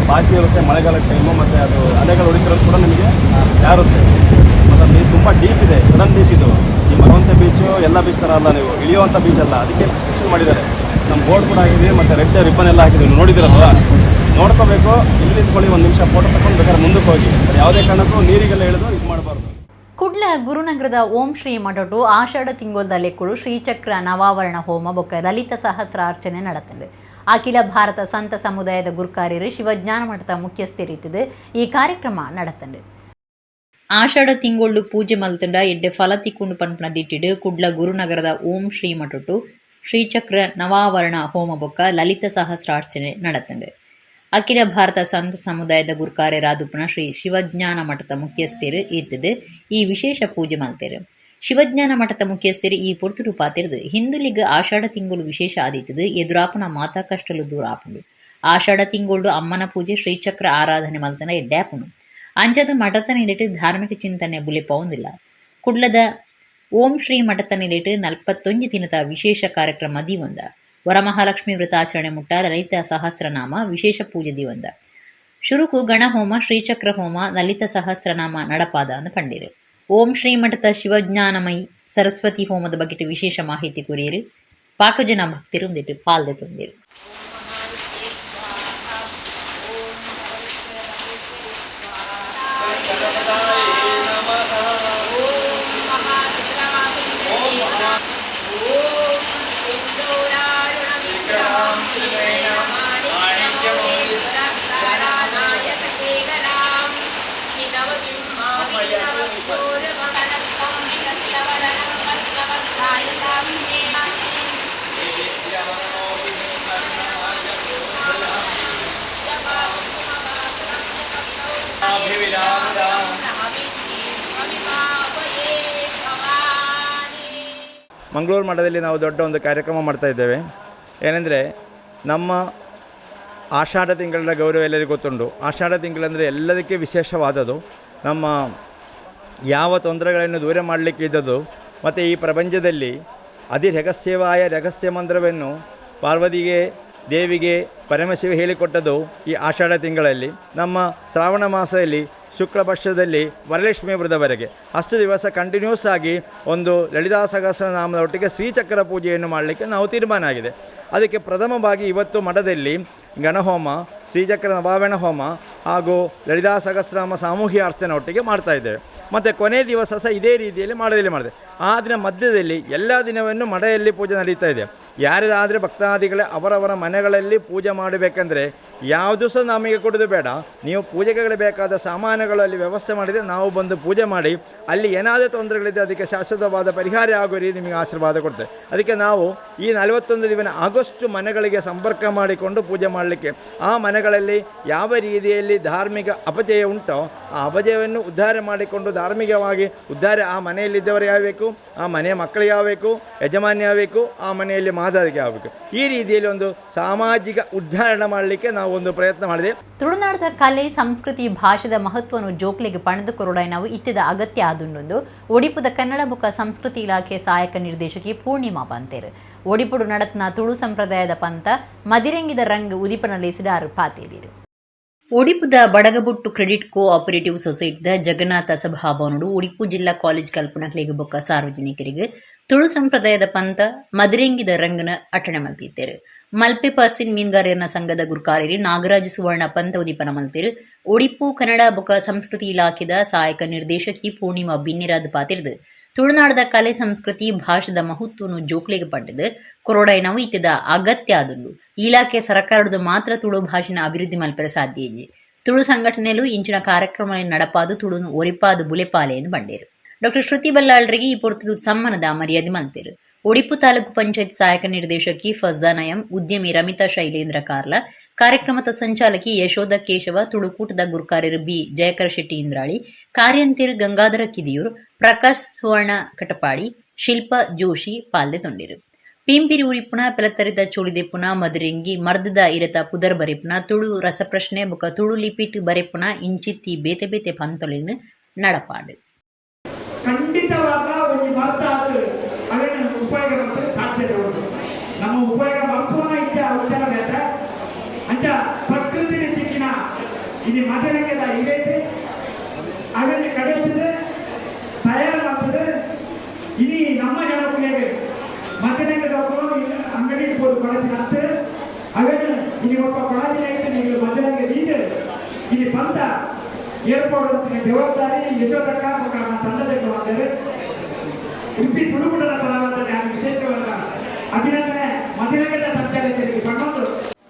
ಬಾಚಿ ಇರುತ್ತೆ ಮಳೆಗಾಲದ ಟೈಮು, ಮತ್ತು ಅದು ಅಲೆಗಳು ಹೊಡಿತಿರೋದು ಕೂಡ ನಿಮಗೆ ಜಾರುತ್ತೆ. ಮತ್ತು ಅದು ನೀರು ತುಂಬ ಡೀಪ್ ಇದೆ, ಸಡನ್ ಡೀಪ್ ಇದು. ಈ ಮರವಂತೆ ಬೀಚು ಎಲ್ಲ ಬೀಚ್ ಥರ ಅಲ್ಲ, ನೀವು ಇಳಿಯುವಂಥ ಬೀಚ್ ಅಲ್ಲ. ಅದಕ್ಕೆ ರಿಸ್ಟ್ರಿಕ್ಷನ್ ಮಾಡಿದ್ದಾರೆ. ನಮ್ಮ ಬೋರ್ಡ್ ಕೂಡ ಹಾಕಿದ್ವಿ, ಮತ್ತು ರೆಡ್ ರಿಬ್ಬನ್ ಎಲ್ಲ ಹಾಕಿದ್ವಿ, ನೀವು ನೋಡಿದಿರಲ್ವಾ? ನೋಡ್ಕೋಬೇಕು. ಇಲ್ಲಿ ನಿಂತ್ಕೊಳ್ಳಿ, 1 ನಿಮಿಷ ಫೋಟೋ ತಗೊಂಡು ಬೇಕಾದ್ರೆ ಮುಂದಕ್ಕೆ ಹೋಗಿ. ಯಾವುದೇ ಕಾರಣಕ್ಕೂ ನೀರಿಗೆಲ್ಲ ಇಳಿದು ಇದು ಮಾಡಬಾರ್ದು. ಕುಡ್ಲ ಗುರುನಗರದ ಓಂ ಶ್ರೀ ಮಠಟು ಆಷಾಢ ತಿಂಗೊಲ್ದ ಲೆಕ್ಕುಡು ಶ್ರೀಚಕ್ರ ನವಾವರಣ ಹೋಮ ಬೊಕ್ಕ ಲಲಿತ ಸಹಸ್ರಾರ್ಚನೆ ನಡತಂಡು. ಅಖಿಲ ಭಾರತ ಸಂತ ಸಮುದಾಯದ ಗುರುಕಾರ್ಯರು ಶಿವಜ್ಞಾನ ಮಠದ ಮುಖ್ಯಸ್ಥರಿತ್ತಿದ್ದು ಈ ಕಾರ್ಯಕ್ರಮ ನಡತಂಡು. ಆಷಾಢ ತಿಂಗೊಳ್ಳು ಪೂಜೆ ಮಲ್ತಂಡ ಎಡ್ಡೆ ಫಲ ತಿಕ್ಕೊಂಡು ಪನ್ಪನ ದಿಟ್ಟಿಡು ಕುಡ್ಲ ಗುರುನಗರದ ಓಂ ಶ್ರೀ ಮಠಟು ಶ್ರೀಚಕ್ರ ನವಾವರಣ ಹೋಮ ಬೊಕ್ಕ ಲಲಿತ ಸಹಸ್ರಾರ್ಚನೆ ನಡತಂಡು. ಅಖಿಲ ಭಾರತ ಸಂತ ಸಮುದಾಯದ ಗುರುಕಾರ್ಯರಾದುಪನ ಶ್ರೀ ಶಿವಜ್ಞಾನ ಮಠದ ಮುಖ್ಯಸ್ಥರು ಇರ್ತದೆ ಈ ವಿಶೇಷ ಪೂಜೆ ಮಲ್ತೇರು. ಶಿವಜ್ಞಾನ ಮಠದ ಮುಖ್ಯಸ್ಥರು ಈ ಪೊರ್ತುಡು ಪಾತಿರದು ಹಿಂದುಲಿಗ್ ಆಷಾಢ ತಿಂಗಳು ವಿಶೇಷ ಆದಿತ್ತದು ಎದುರಾಪನ ಮಾತಾ ಕಷ್ಟಲು ದೂರ ಆಪುಂಡು. ಆಷಾಢ ತಿಂಗಳು ಅಮ್ಮನ ಪೂಜೆ ಶ್ರೀಚಕ್ರ ಆರಾಧನೆ ಮಲ್ತನ ಎಡ್ಡೆ ಆಪುಂಡು. ಅಂಚದ ಮಠದ ನಿಲೆಟ್ ಧಾರ್ಮಿಕ ಚಿಂತನೆ ಬುಲೆಪವುಂದಿಲ್ಲ. ಕುಡ್ಲದ ಓಂ ಶ್ರೀ ಮಠದ ನಿಲೆಟ್ 41 ದಿನದ ವಿಶೇಷ ಕಾರ್ಯಕ್ರಮ ದೀವಂದ ವರಮಹಾಲಕ್ಷ್ಮಿ ವ್ರತಾಚರಣೆ ಮುಟ್ಟ ಲಲಿತ ಸಹಸ್ರನಾಮ ವಿಶೇಷ ಪೂಜೆ ದಿವಂದ ಶುರುಕು ಗಣಹೋಮ ಶ್ರೀಚಕ್ರ ಹೋಮ ಲಲಿತ ಸಹಸ್ರನಾಮ ನಡಪಾದ ಅಂದ್ ಪಂಡಿರು. ಓಂ ಶ್ರೀ ಮಠದ ಶಿವಜ್ಞಾನಮಯಿ ಸರಸ್ವತಿ ಹೋಮದ ಬಗ್ಗೆ ವಿಶೇಷ ಮಾಹಿತಿ ಕುರಿಯರು ಪಾಕಜನ ಭಕ್ತರು ಒಂದಿಟ್ಟು ಪಾಲ್ದೆ ತುಂದಿರು. Mangaluru ಮಠದಲ್ಲಿ ನಾವು ದೊಡ್ಡ ಒಂದು ಕಾರ್ಯಕ್ರಮ ಮಾಡ್ತಾ ಇದ್ದೇವೆ. ಏನೆಂದರೆ ನಮ್ಮ ಆಷಾಢ ತಿಂಗಳ ಗೌರವ ಎಲ್ಲರಿಗೂ ಗೊತ್ತುಂಟು. ಆಷಾಢ ತಿಂಗಳಂದರೆ ಎಲ್ಲದಕ್ಕೆ ವಿಶೇಷವಾದದ್ದು, ನಮ್ಮ ಯಾವ ತೊಂದರೆಗಳನ್ನು ದೂರ ಮಾಡಲಿಕ್ಕೆ ಇದ್ದದ್ದು. ಮತ್ತು ಈ ಪ್ರಪಂಚದಲ್ಲಿ ಅತಿ ರಹಸ್ಯವಾಯ ರಹಸ್ಯ ಮಂತ್ರವನ್ನು ಪಾರ್ವತಿಗೆ, ದೇವಿಗೆ ಪರಮಶಿವ ಹೇಳಿಕೊಟ್ಟದ್ದು ಈ ಆಷಾಢ ತಿಂಗಳಲ್ಲಿ. ನಮ್ಮ ಶ್ರಾವಣ ಮಾಸದಲ್ಲಿ ಶುಕ್ಲ ಪಕ್ಷದಲ್ಲಿ ವರಲಕ್ಷ್ಮಿ ವ್ರತವರೆಗೆ ಅಷ್ಟು ದಿವಸ ಕಂಟಿನ್ಯೂಸ್ ಆಗಿ ಒಂದು ಲಲಿತಾ ಸಹಸ್ರನಾಮದ ಒಟ್ಟಿಗೆ ಶ್ರೀಚಕ್ರ ಪೂಜೆಯನ್ನು ಮಾಡಲಿಕ್ಕೆ ನಾವು ತೀರ್ಮಾನ ಆಗಿದೆ. ಅದಕ್ಕೆ ಪ್ರಥಮವಾಗಿ ಇವತ್ತು ಮಠದಲ್ಲಿ ಗಣಹೋಮ, ಶ್ರೀಚಕ್ರ ನವಾವರಣ ಹೋಮ ಹಾಗೂ ಲಲಿತಾ ಸಹಸ್ರನಾಮ ಸಾಮೂಹಿಕ ಅರ್ಚನೆ ಒಟ್ಟಿಗೆ ಮಾಡ್ತಾಯಿದ್ದೇವೆ. ಮತ್ತು ಕೊನೆ ದಿವಸ ಸಹ ಇದೇ ರೀತಿಯಲ್ಲಿ ಮಾಡೋದಿಲ್ಲ ಮಾಡಿದೆ. ಆ ದಿನ ಮಧ್ಯದಲ್ಲಿ ಎಲ್ಲ ದಿನವನ್ನು ಮಠದಲ್ಲಿ ಪೂಜೆ ನಡೀತಾ ಇದೆ. ಯಾರಿದಾದರೆ ಭಕ್ತಾದಿಗಳೇ ಅವರವರ ಮನೆಗಳಲ್ಲಿ ಪೂಜೆ ಮಾಡಬೇಕಂದ್ರೆ ಯಾವುದು ಸಹ ನಮಗೆ ಕೊಡೋದು ಬೇಡ. ನೀವು ಪೂಜೆಗಳಿಗೆ ಬೇಕಾದ ಸಾಮಾನುಗಳಲ್ಲಿ ವ್ಯವಸ್ಥೆ ಮಾಡಿದರೆ ನಾವು ಬಂದು ಪೂಜೆ ಮಾಡಿ ಅಲ್ಲಿ ಏನಾದರೂ ತೊಂದರೆಗಳಿದ್ದರೆ ಅದಕ್ಕೆ ಶಾಶ್ವತವಾದ ಪರಿಹಾರ ಆಗೋ ರೀತಿ ನಿಮಗೆ ಆಶೀರ್ವಾದ ಕೊಡ್ತೇವೆ. ಅದಕ್ಕೆ ನಾವು ಈ 41 ದಿನ ಆಗಸ್ಟ್ ಮನೆಗಳಿಗೆ ಸಂಪರ್ಕ ಮಾಡಿಕೊಂಡು ಪೂಜೆ ಮಾಡಲಿಕ್ಕೆ, ಆ ಮನೆಗಳಲ್ಲಿ ಯಾವ ರೀತಿಯಲ್ಲಿ ಧಾರ್ಮಿಕ ಅಪಜಯ ಉಂಟೋ ಆ ಅಪಜಯವನ್ನು ಉದ್ಧಾರ ಮಾಡಿಕೊಂಡು ಧಾರ್ಮಿಕವಾಗಿ ಉದ್ಧಾರ ಆ ಮನೆಯಲ್ಲಿದ್ದವರು ಆಗಬೇಕು, ಆ ಮನೆಯ ಮಕ್ಕಳಿಗೆ ಆಗಬೇಕು, ಯಜಮಾನ್ಯ ಆಗಬೇಕು, ಆ ಮನೆಯಲ್ಲಿ ಮಾದಾರಿಗೆ ಆಗಬೇಕು. ಈ ರೀತಿಯಲ್ಲಿ ಒಂದು ಸಾಮಾಜಿಕ ಉದ್ಧಾರಣ ಮಾಡಲಿಕ್ಕೆ ನಾವು ಒಂದು ಪ್ರಯತ್ನ ಮಾಡಿದೆ. ತುಳುನಾಡದ ಕಲೆ, ಸಂಸ್ಕೃತಿ, ಭಾಷೆದ ಮಹತ್ವವನ್ನು ಜೋಕ್ಲೆಗೆ ಪಣದು ಕೊರೊಡಾಯಿ ನಾವು ಇತ್ತಿದ ಅಗತ್ಯ ಆದುಂಡೊಂದು ಒಡಿಪುದ ಕನ್ನಡ ಬುಕ್ಕ ಸಂಸ್ಕೃತಿ ಇಲಾಖೆ ಸಹಾಯಕ ನಿರ್ದೇಶಕಿ ಪೂರ್ಣಿಮಾ ಪಂತೇರು ಒಡಿಪುಡು ನಡತ್ನ ತುಳು ಸಂಪ್ರದಾಯದ ಪಂತ ಮದಿರಂಗಿದ ರಂಗ್ ಉದಿಪನಲ್ಲಿ ಸಿಡಾರು ಪಾತೇದಿರು. ಒಡಿಪುದ ಬಡಗಬುಟ್ಟು credit co operative ಸೊಸೈಟಿದ Jagannath ಸಭಾಭವನಡು Odipu ಜಿಲ್ಲಾ ಕಾಲೇಜ್ ಕಲ್ಪನಕ್ಲೆಗ್ ಬೊಕ್ಕ ಸಾರ್ವಜನಿಕರಿಗೆ ತುಳು ಸಂಪ್ರದಾಯದ ಪಂತ ಮದಿರೆಂಗಿದ ರಂಗನ ಅಟ್ಟಣೆ ಮಲ್ತಿತ್ತೇರು. ಮಲ್ಪೆ ಪರ್ಸಿನ್ ಮೀನುಗಾರರ ಸಂಘದ ಗುರುಕಾರ್ಯರಿ ನಾಗರಾಜ ಸುವರ್ಣ ಪಂತ ಉದೀಪನ ಮಲ್ತೇರು. ಒಡಿಪು ಕನ್ನಡ ಬೊಕ್ಕ ಸಂಸ್ಕೃತಿ ಇಲಾಖೆದ ಸಹಾಯಕ ನಿರ್ದೇಶಕಿ ಪೂರ್ಣಿಮಾ ಬಿನ್ನಿರಾದ್ ಪಾತಿರ್ದು ತುಳುನಾಡದ ಕಲೆ, ಸಂಸ್ಕೃತಿ, ಭಾಷೆದ ಮಹತ್ವನು ಜೋಕ್ಲೆಗ್ ಪಂಡದು ಕೊರೊಡೈನವು ಇತ್ತದ ಅಗತ್ಯ ಆದುಂಡು. ಇಲಾಖೆ ಸರ್ಕಾರದ ಮಾತ್ರ ತುಳು ಭಾಷೆನ ಅಭಿವೃದ್ಧಿ ಮಲ್ಪೆರೆ ಸಾಧ್ಯ ಇಜ್ಜಿ. ತುಳು ಸಂಘಟನೆಲು ಇಂಚಿನ ಕಾರ್ಯಕ್ರಮ ನಡಪಾದು ತುಳುನು ಒರಿಪಾದು ಬುಲೆಪಾಲೆ ಎಂದು ಬಂಡೇರು. ಡಾಕ್ಟರ್ ಶ್ರುತಿ ಬಲ್ಲಾಳ್ರಿಗೆ ಈ ಪೊರ್ತುಡು ಸಮ್ಮಾನದ ಮರ್ಯಾದೆ ಮಲ್ತೇರು. ಒಡಿಪು ತಾಲೂಕು ಪಂಚಾಯತ್ ಸಹಾಯಕ ನಿರ್ದೇಶಕಿ ಫಜಾನಯಂ, ಉದ್ಯಮಿ ರಮಿತಾ ಶೈಲೇಂದ್ರ ಕಾರ್ಲ, ಕಾರ್ಯಕ್ರಮದ ಸಂಚಾಲಕಿ ಯಶೋಧ ಕೇಶವ, ತುಳುಕೂಟದ ಗುರುಕಾರ್ಯರು ಬಿ ಜಯಕರ ಶೆಟ್ಟಿ ಇಂದ್ರಾಳಿ, ಕಾರ್ಯಂತಿರ್ ಗಂಗಾಧರ ಕಿದಿಯೂರ್, ಪ್ರಕಾಶ್ ಸುವರ್ಣ ಕಟಪಾಡಿ, ಶಿಲ್ಪಾ ಜೋಶಿ ಪಾಲ್ದೆ ತೊಂಡಿರು. ಪಿಂಪಿರಿ ಉರಿಪುನ ಪೆಲತರಿದ ಚೋಳಿದೆಪುನ ಮದುರೆಂಗಿ ಮರ್ದದ ಇರತ ಪುದರ್ ಬರೆಪುನ ತುಳು ರಸಪ್ರಶ್ನೆ ಬೊಕ ತುಳು ಲಿಪಿಟ್ ಬರೆಪುನ ಇಂಚಿತ್ತಿ ಬೇತೆ ಬೇತೆ ಪಂತೊಲಿನ್ ನಡಪಾಡು. ಖಂಡಿತವಾದ ಒಂದು ಮರ್ತ ಅದು ಅದನ್ನು ಉಪಯೋಗ ಮಾಡ್ತಾರೆ ಸಾಧ್ಯತೆ ಉಂಟು. ನಮ್ಮ ಉಪಯೋಗ ಮಲ್ಪುನ ಇದ್ದ ವಿಚಾರ ಬೇಟ. ಅಂಚ ಪ್ರಕೃತಿ ದಿಕ್ಕಿನ ಇದು ಮದನಗೆಲ್ಲ ಇದೈತೆ, ಅದನ್ನು ಕಡೆಸಿದ್ರೆ ತಯಾರು ಮಾಡ್ತದೆ. ಇಡೀ ನಮ್ಮ ಜನಗಳಿಗೆ ಮದನಂಗದವರು ಅಂಗಡಿ ಪೋದು ಕೊಡತಿನ ಅತ್ತೆ ಅದನ್ನು ಇಲ್ಲಿ ಒಬ್ಬ ಕೊಡತಿನ ನೀವು ಮದನಂಗ ಲೀಡರ್ ಇಲ್ಲಿ ಬಂದ ಏರ್ಪೋರ್ಟ್ ಜವಾಬ್ದಾರಿ ಯಶೋದಕ್ಕ ನಮ್ಮ ತಂಡದಲ್ಲಿ ಬಂದರೆ ಉಡುಪಿ ತುಳುಕುಡಲ ಪರವಾದ ವಿಶೇಷವಾದ ಅಭಿನಂದನೆ ಮದಿನಗದ ಸಂಚಾಲಕರಿಗೆ ಪಣ್ಣೊಂದು.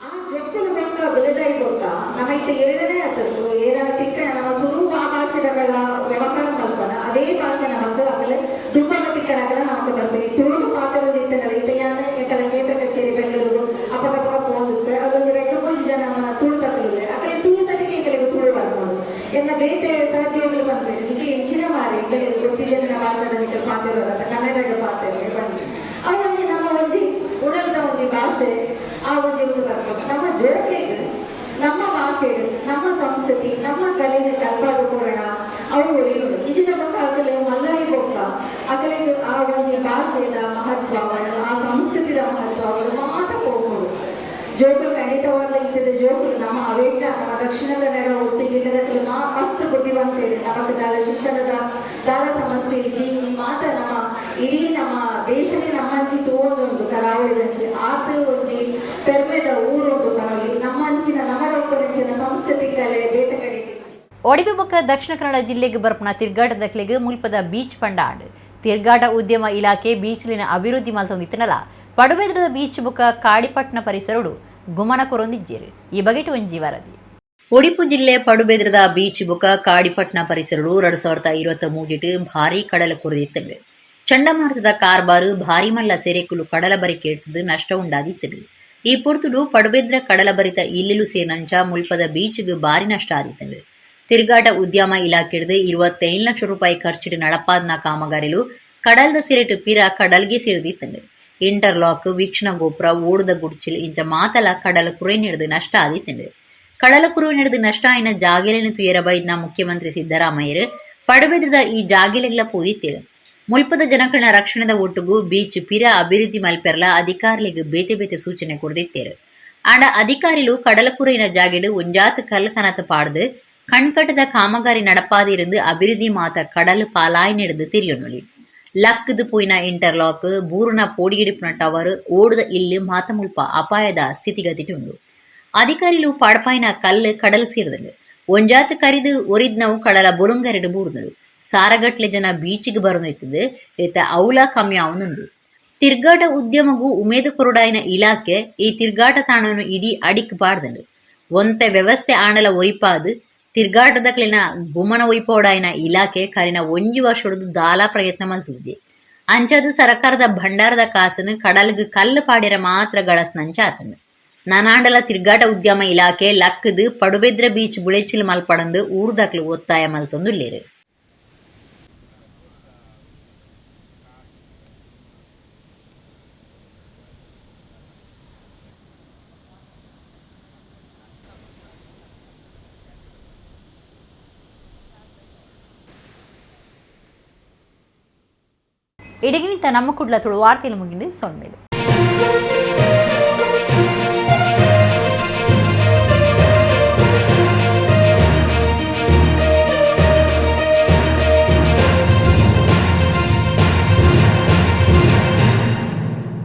ಆ ಜೊಕ್ಕಲು ಬಂಗ ಬೆಳೆದಾಯಿ ಗೊತ್ತಾ ನಮ್ಮ ಇತ್ತ ಎರಡನೇ ಆತದ್ದು ಏರಣ ತಿಕ್ಕ ನಮ್ಮ ಸುರು ಆ ಭಾಷೆಗಳ ವ್ಯವಹಾರ ಮಲ್ಪನ ಅದೇ ಭಾಷೆ ನಮಕ್ ಅಗಲ ದುಂಬಗ ತಿಕ್ಕನಾಗಲ ನಮಕ್ ಬರ್ತೀನಿ ತುಳು ಪಾತ್ರ ಇತ್ತನಲ್ಲ ಇತ್ತ ಯಾನ ಎಕಲ ಕೇಂದ್ರ ಕಚೇರಿ ಬೆಂಗಳೂರು ಅಪಗಪಗ ಪೋಂದುತ್ತೆ ಅದೊಂದು ಎರಡು ಮೂರು ಜನ ನಮ್ಮ ತುಳು ತಕ್ಕಲುಲ್ಲೆ ಅಕಲೆ ತೂಸಟಿಗೆ ಎಂಕಲೆಗ್ ತುಳು ಬರ್ಬೋದು ಎನ್ನ ಬೇತೆ ಸಹೋದ್ಯೋಗಿಗಳು ಬಂದ್ಬೇಡಿ ನಿಕ್ಕೆ ಎಂಚಿನ ಮಾರಿ ಎಂಕಲೆ ಗೊತ್ತಿಲ್ಲದ ಭಾಷೆದ ನಿಕ್ಕೆ ಪಾತೆರ ಕನ್ನಡದ ಪಾತೆರ ಬನ್ನಿ ಆ ಒಂಜಿ ನಮ್ಮ ಒಂಜಿ ಉಡಲ್ದ ಒಂಜಿ ಭಾಷೆ ಆ ಒಂಜಿ ಒಂದು ಬರ್ಬೋದು. ನಮ್ಮ ಜೋಕ್ಲೆಗ್ ನಮ್ಮ ಭಾಷೆ, ನಮ್ಮ ಸಂಸ್ಕೃತಿ, ನಮ್ಮ ಕಲೆಗೆ ಕಲ್ಪಾದ ಕೊಡೋಣ ಅವು ಒರಿಯುಡು ನಿಜದ ಬೊಕ್ಕ ಅಕಲೆ ಮಲ್ಲಾಯಿ ಬೊಕ್ಕ ಅಕಲೆಗ್ ಆ ಒಂಜಿ ಭಾಷೆದ ಮಹತ್ವ, ಆ ಸಂಸ್ಕೃತಿದ ಮಹತ್ವ ಅವಳು ಮಾತ ಹೋಗ್ಬೋದು. ಜೋಕುಲು ಖಂಡಿತವಾದ ಇತ್ತದ ಜೋಕುಲು ನಮ್ಮ ಅವೇಟ ನಮ್ಮ ದಕ್ಷಿಣ ಕನ್ನಡ ಉಡುಪಿ ಜಿಲ್ಲೆದ ಮಾ ಮಸ್ತ್ ಬುದ್ಧಿವಂತರು. ನಮಕ್ ದಾಲ ಶಿಕ್ಷಣದ ದಾಲ ಸಮಸ್ಯೆ ಇಜ್ಜಿ. ಮಾತ ನಮ್ಮ ಇಡೀ ನಮ್ಮ ದೇಶನೇ ನಮ್ಮಂಚಿ ತೋಂದುಂಡು ಕರಾವಳಿದಂಚಿ ಆತ ಒಂಜಿ ಪೆರ್ಮೆದ ಊರುಂಡು ಪನೊಲಿ ನಮ್ಮ ಅಂಚಿನ ನಮ್ಮ ಒಪ್ಪನಂಚಿನ ಸಂಸ್ಕೃತಿ ಕಲೆ ಬೇತೆ ಕಡೆ. ಒಡಿಪು ಬೊಕ್ಕ ದಕ್ಷಿಣ ಕನ್ನಡ ಜಿಲ್ಲೆಗೆ ಬರ್ಪುನ ತಿರ್ಗಾಟದಕ್ಲೆಗ್ ಮುಲ್ಪದ ಬೀಚ್ ಪಂಡ ಆಂಡ್. ತಿರ್ಗಾಟ ಉದ್ಯಮ ಇಲಾಖೆ ಬೀಚ್ಲಿನ ಅಭಿವೃದ್ಧಿ ಮಲ್ತೊಂದಿತ್ತನಲ ಪಡುಬೆದ್ರದ ಬೀಚ್ ಬೊಕ್ಕ ಕಾಡಿಪಟ್ನ ಪರಿಸರಡು ಗುಮನ ಕೊರೊಂದಿಜ್ಜೇರು. ಈ ಬಗೆಟ್ ಒಂಜಿ ವರದಿ. ಒಡಿಪು ಜಿಲ್ಲೆ ಪಡುಬೆದ್ರದ ಬೀಚ್ ಬೊಕ್ಕ ಕಾಡಿಪಟ್ನ ಪರಿಸರಡು 2023 ಭಾರೀ ಕಡಲ ಕೊರದಿತ್ತಂಡು. ಚಂಡಮಾರುತದ ಕಾರ್ಬಾರು ಭಾರಿ ಮಲ್ಲ ಸೆರೆಕುಲು ಕಡಲ ಬರಿಕೆ ಎಡ್ತದು ನಷ್ಟ ಉಂಡಾದಿತ್ತಂಡು. ಈ ಪೊರ್ತುಡು ಪಡುಬೆದ್ರ ಕಡಲ ಬರಿತ ಇಲ್ಲಿಲು ಸೇನಂಚ ಮುಲ್ಪದ ಬೀಚ್ಗ್ ಭಾರಿ ನಷ್ಟ ಆದಿತ್ತಂಡು. ತಿರುಗಾಟ ಉದ್ಯಮ ಇಲಾಖೆಡ್ದು 25 ಲಕ್ಷ ರೂಪಾಯಿ ಖರ್ಚಿಡು ನಡಪಾದ್ನ ಕಾಮಗಾರಿಲು ಕಡಲ್ದ ಸಿರೆಟ್ ಪಿರ ಕಡಲ್ಗೆ ಸಿರಿದಿತ್ತುಂಡು. ಇಂಟರ್ಲಾಕ್, ವೀಕ್ಷಣಾ ಗೋಪುರ, ಓಡುದ ಗುಡ್ಚಿಲ್ ಇಂಚ ಮಾತಲ ಕಡಲ ಕುರೆನಿಡ್ದ್ ನಷ್ಟ ಆದಿತ್ತುಂಡು. ಕಡಲ ಕುರುವಿನಿಡ್ದ್ ನಷ್ಟ ಆಯಿನ ಜಾಗೆಲೆನ್ ತುಯೆರ ಬೈದ್ನ ಮುಖ್ಯಮಂತ್ರಿ ಸಿದ್ದರಾಮಯ್ಯೆರ್ ಪಡುಬೆದ್ರದ ಈ ಜಾಗೆಲೆಗ್ಲ ಪೋದಿತ್ತೆರ್. ಮುಲ್ಪದ ಜನಕಲ್ನ ರಕ್ಷಣೆದ ಒಟ್ಟುಗು ಬೀಚ್ ಪಿರ ಅಭಿವೃದ್ಧಿ ಮಲ್ಪೆರ್ಲ ಅಧಿಕಾರಿಲೆಗ್ ಬೇತೆ ಬೇತೆ ಸೂಚನೆ ಕೊರ್ದಿತ್ತೆರ್. ಆಂಡ ಅಧಿಕಾರಿಲು ಕಡಲ ಕುರೆಯಿನ ಜಾಗೆಡ್ ಒಂಜಾತ್ ಕಲ್ಲ್ ಕನತ್ ಪಾಡ್ದ್ ಕಣ್ಕಟ್ಟದ ಕಾಮಗಾರಿ ನಡಪಾದಿರುಂದು ಅಭಿವೃದ್ಧಿ ಮಾತ ಕಡಲ್ ಪಾಲಾಯಿನೆಡ್ದ್ ತೆರಿಯೊನೊಲಿ. ಲಕ್ಕ್ದ್ ಪೋಯಿನ ಇಂಟರ್ಲಾಕ್, ಬೂರುನ ಪೋಡಿಗೆಡಿಪ್ಪುನ ಟವರ್, ಓಡುದ ಇಲ್ಲ್ ಮಾತ ಮುಲ್ಪ ಅಪಾಯದ ಸ್ಥಿತಿಗತಿಟುಂಡು. ಅಧಿಕಾರಿಲು ಪಾಡ್ಪಾಯಿನ ಕಲ್ಲ್ ಕಡಲ್ ಸೇರ್ದ್ಂಡ್. ಒಂಜಾತ್ ಕರಿದ್ ಒರಿದ್ನವು ಕಡಲ ಬೊಲುಂಗರೆಡ್ ಬೂರ್ದ್ಂಡ್. ಸಾರಗಟ್ಲೆ ಜನ ಬೀಚ್ಗ್ ಬರೊಂದಿತ್ತ್ದ್ ಇತ್ತೆ ಅವ್ಲಾ ಕಮ್ಮಿ ಆವೊಂದುಂಡು. ತಿರ್ಗಾಟ ಉದ್ಯಮೊಗು ಉಮೇದ್ ಕೊರೊಡಾಯಿನ ಇಲಾಖೆ ಈ ತಿರ್ಗಾಟ ತಾಣೊನು ಇಡೀ ಅಡಿಕ್ ಪಾಡ್ದ್ಂಡ್. ಒಂತೆ ವ್ಯವಸ್ಥೆ ಆಂಡಲ ಒರಿಪಾದ್ ತಿರ್ಗಾಟದಕ್ಲೆನ ಗುಮನ ಒಯಿಪೊಡಾಯಿನ ಇಲಾಖೆ ಕರಿನ ಒಂಜಿ ವರ್ಷೊಡ್ದು ದಾಲ ಪ್ರಯತ್ನ ಮಲ್ತ್ದಿಜಿ. ಅಂಚಾದ್ ಸರಕಾರದ ಭಂಡಾರದ ಕಾಸ್ನ್ ಕಡಲ್ಗ್ ಕಲ್ಲ್ ಪಾಡ್ಯೆರೆ ಮಾತ್ರ ಗಳಸ್ನಂಚ ಆತ್ಂಡ್. ನನಾಂಡಲ ತಿರ್ಗಾಟ ಉದ್ಯಮ ಇಲಾಖೆ ಲಕ್ಕ್ ದ್ ಪಡುಬೆದ್ರ ಬೀಚ್ ಬುಳೆಚ್ಚಿಲ್ ಮಲ್ಪಡಂದ್ ಊರುದಕ್ಲು ಒತ್ತಾಯ ಮಲ್ತೊಂದುಲ್ಲೆರ್. ಇಡಗಿನಿತ ನಮ್ಮ ಕುಡ್ಲ ತುಳು ವಾರ್ತೆಲು ಮುಗಿಂದು ಸೊನ್ಮೇಲು.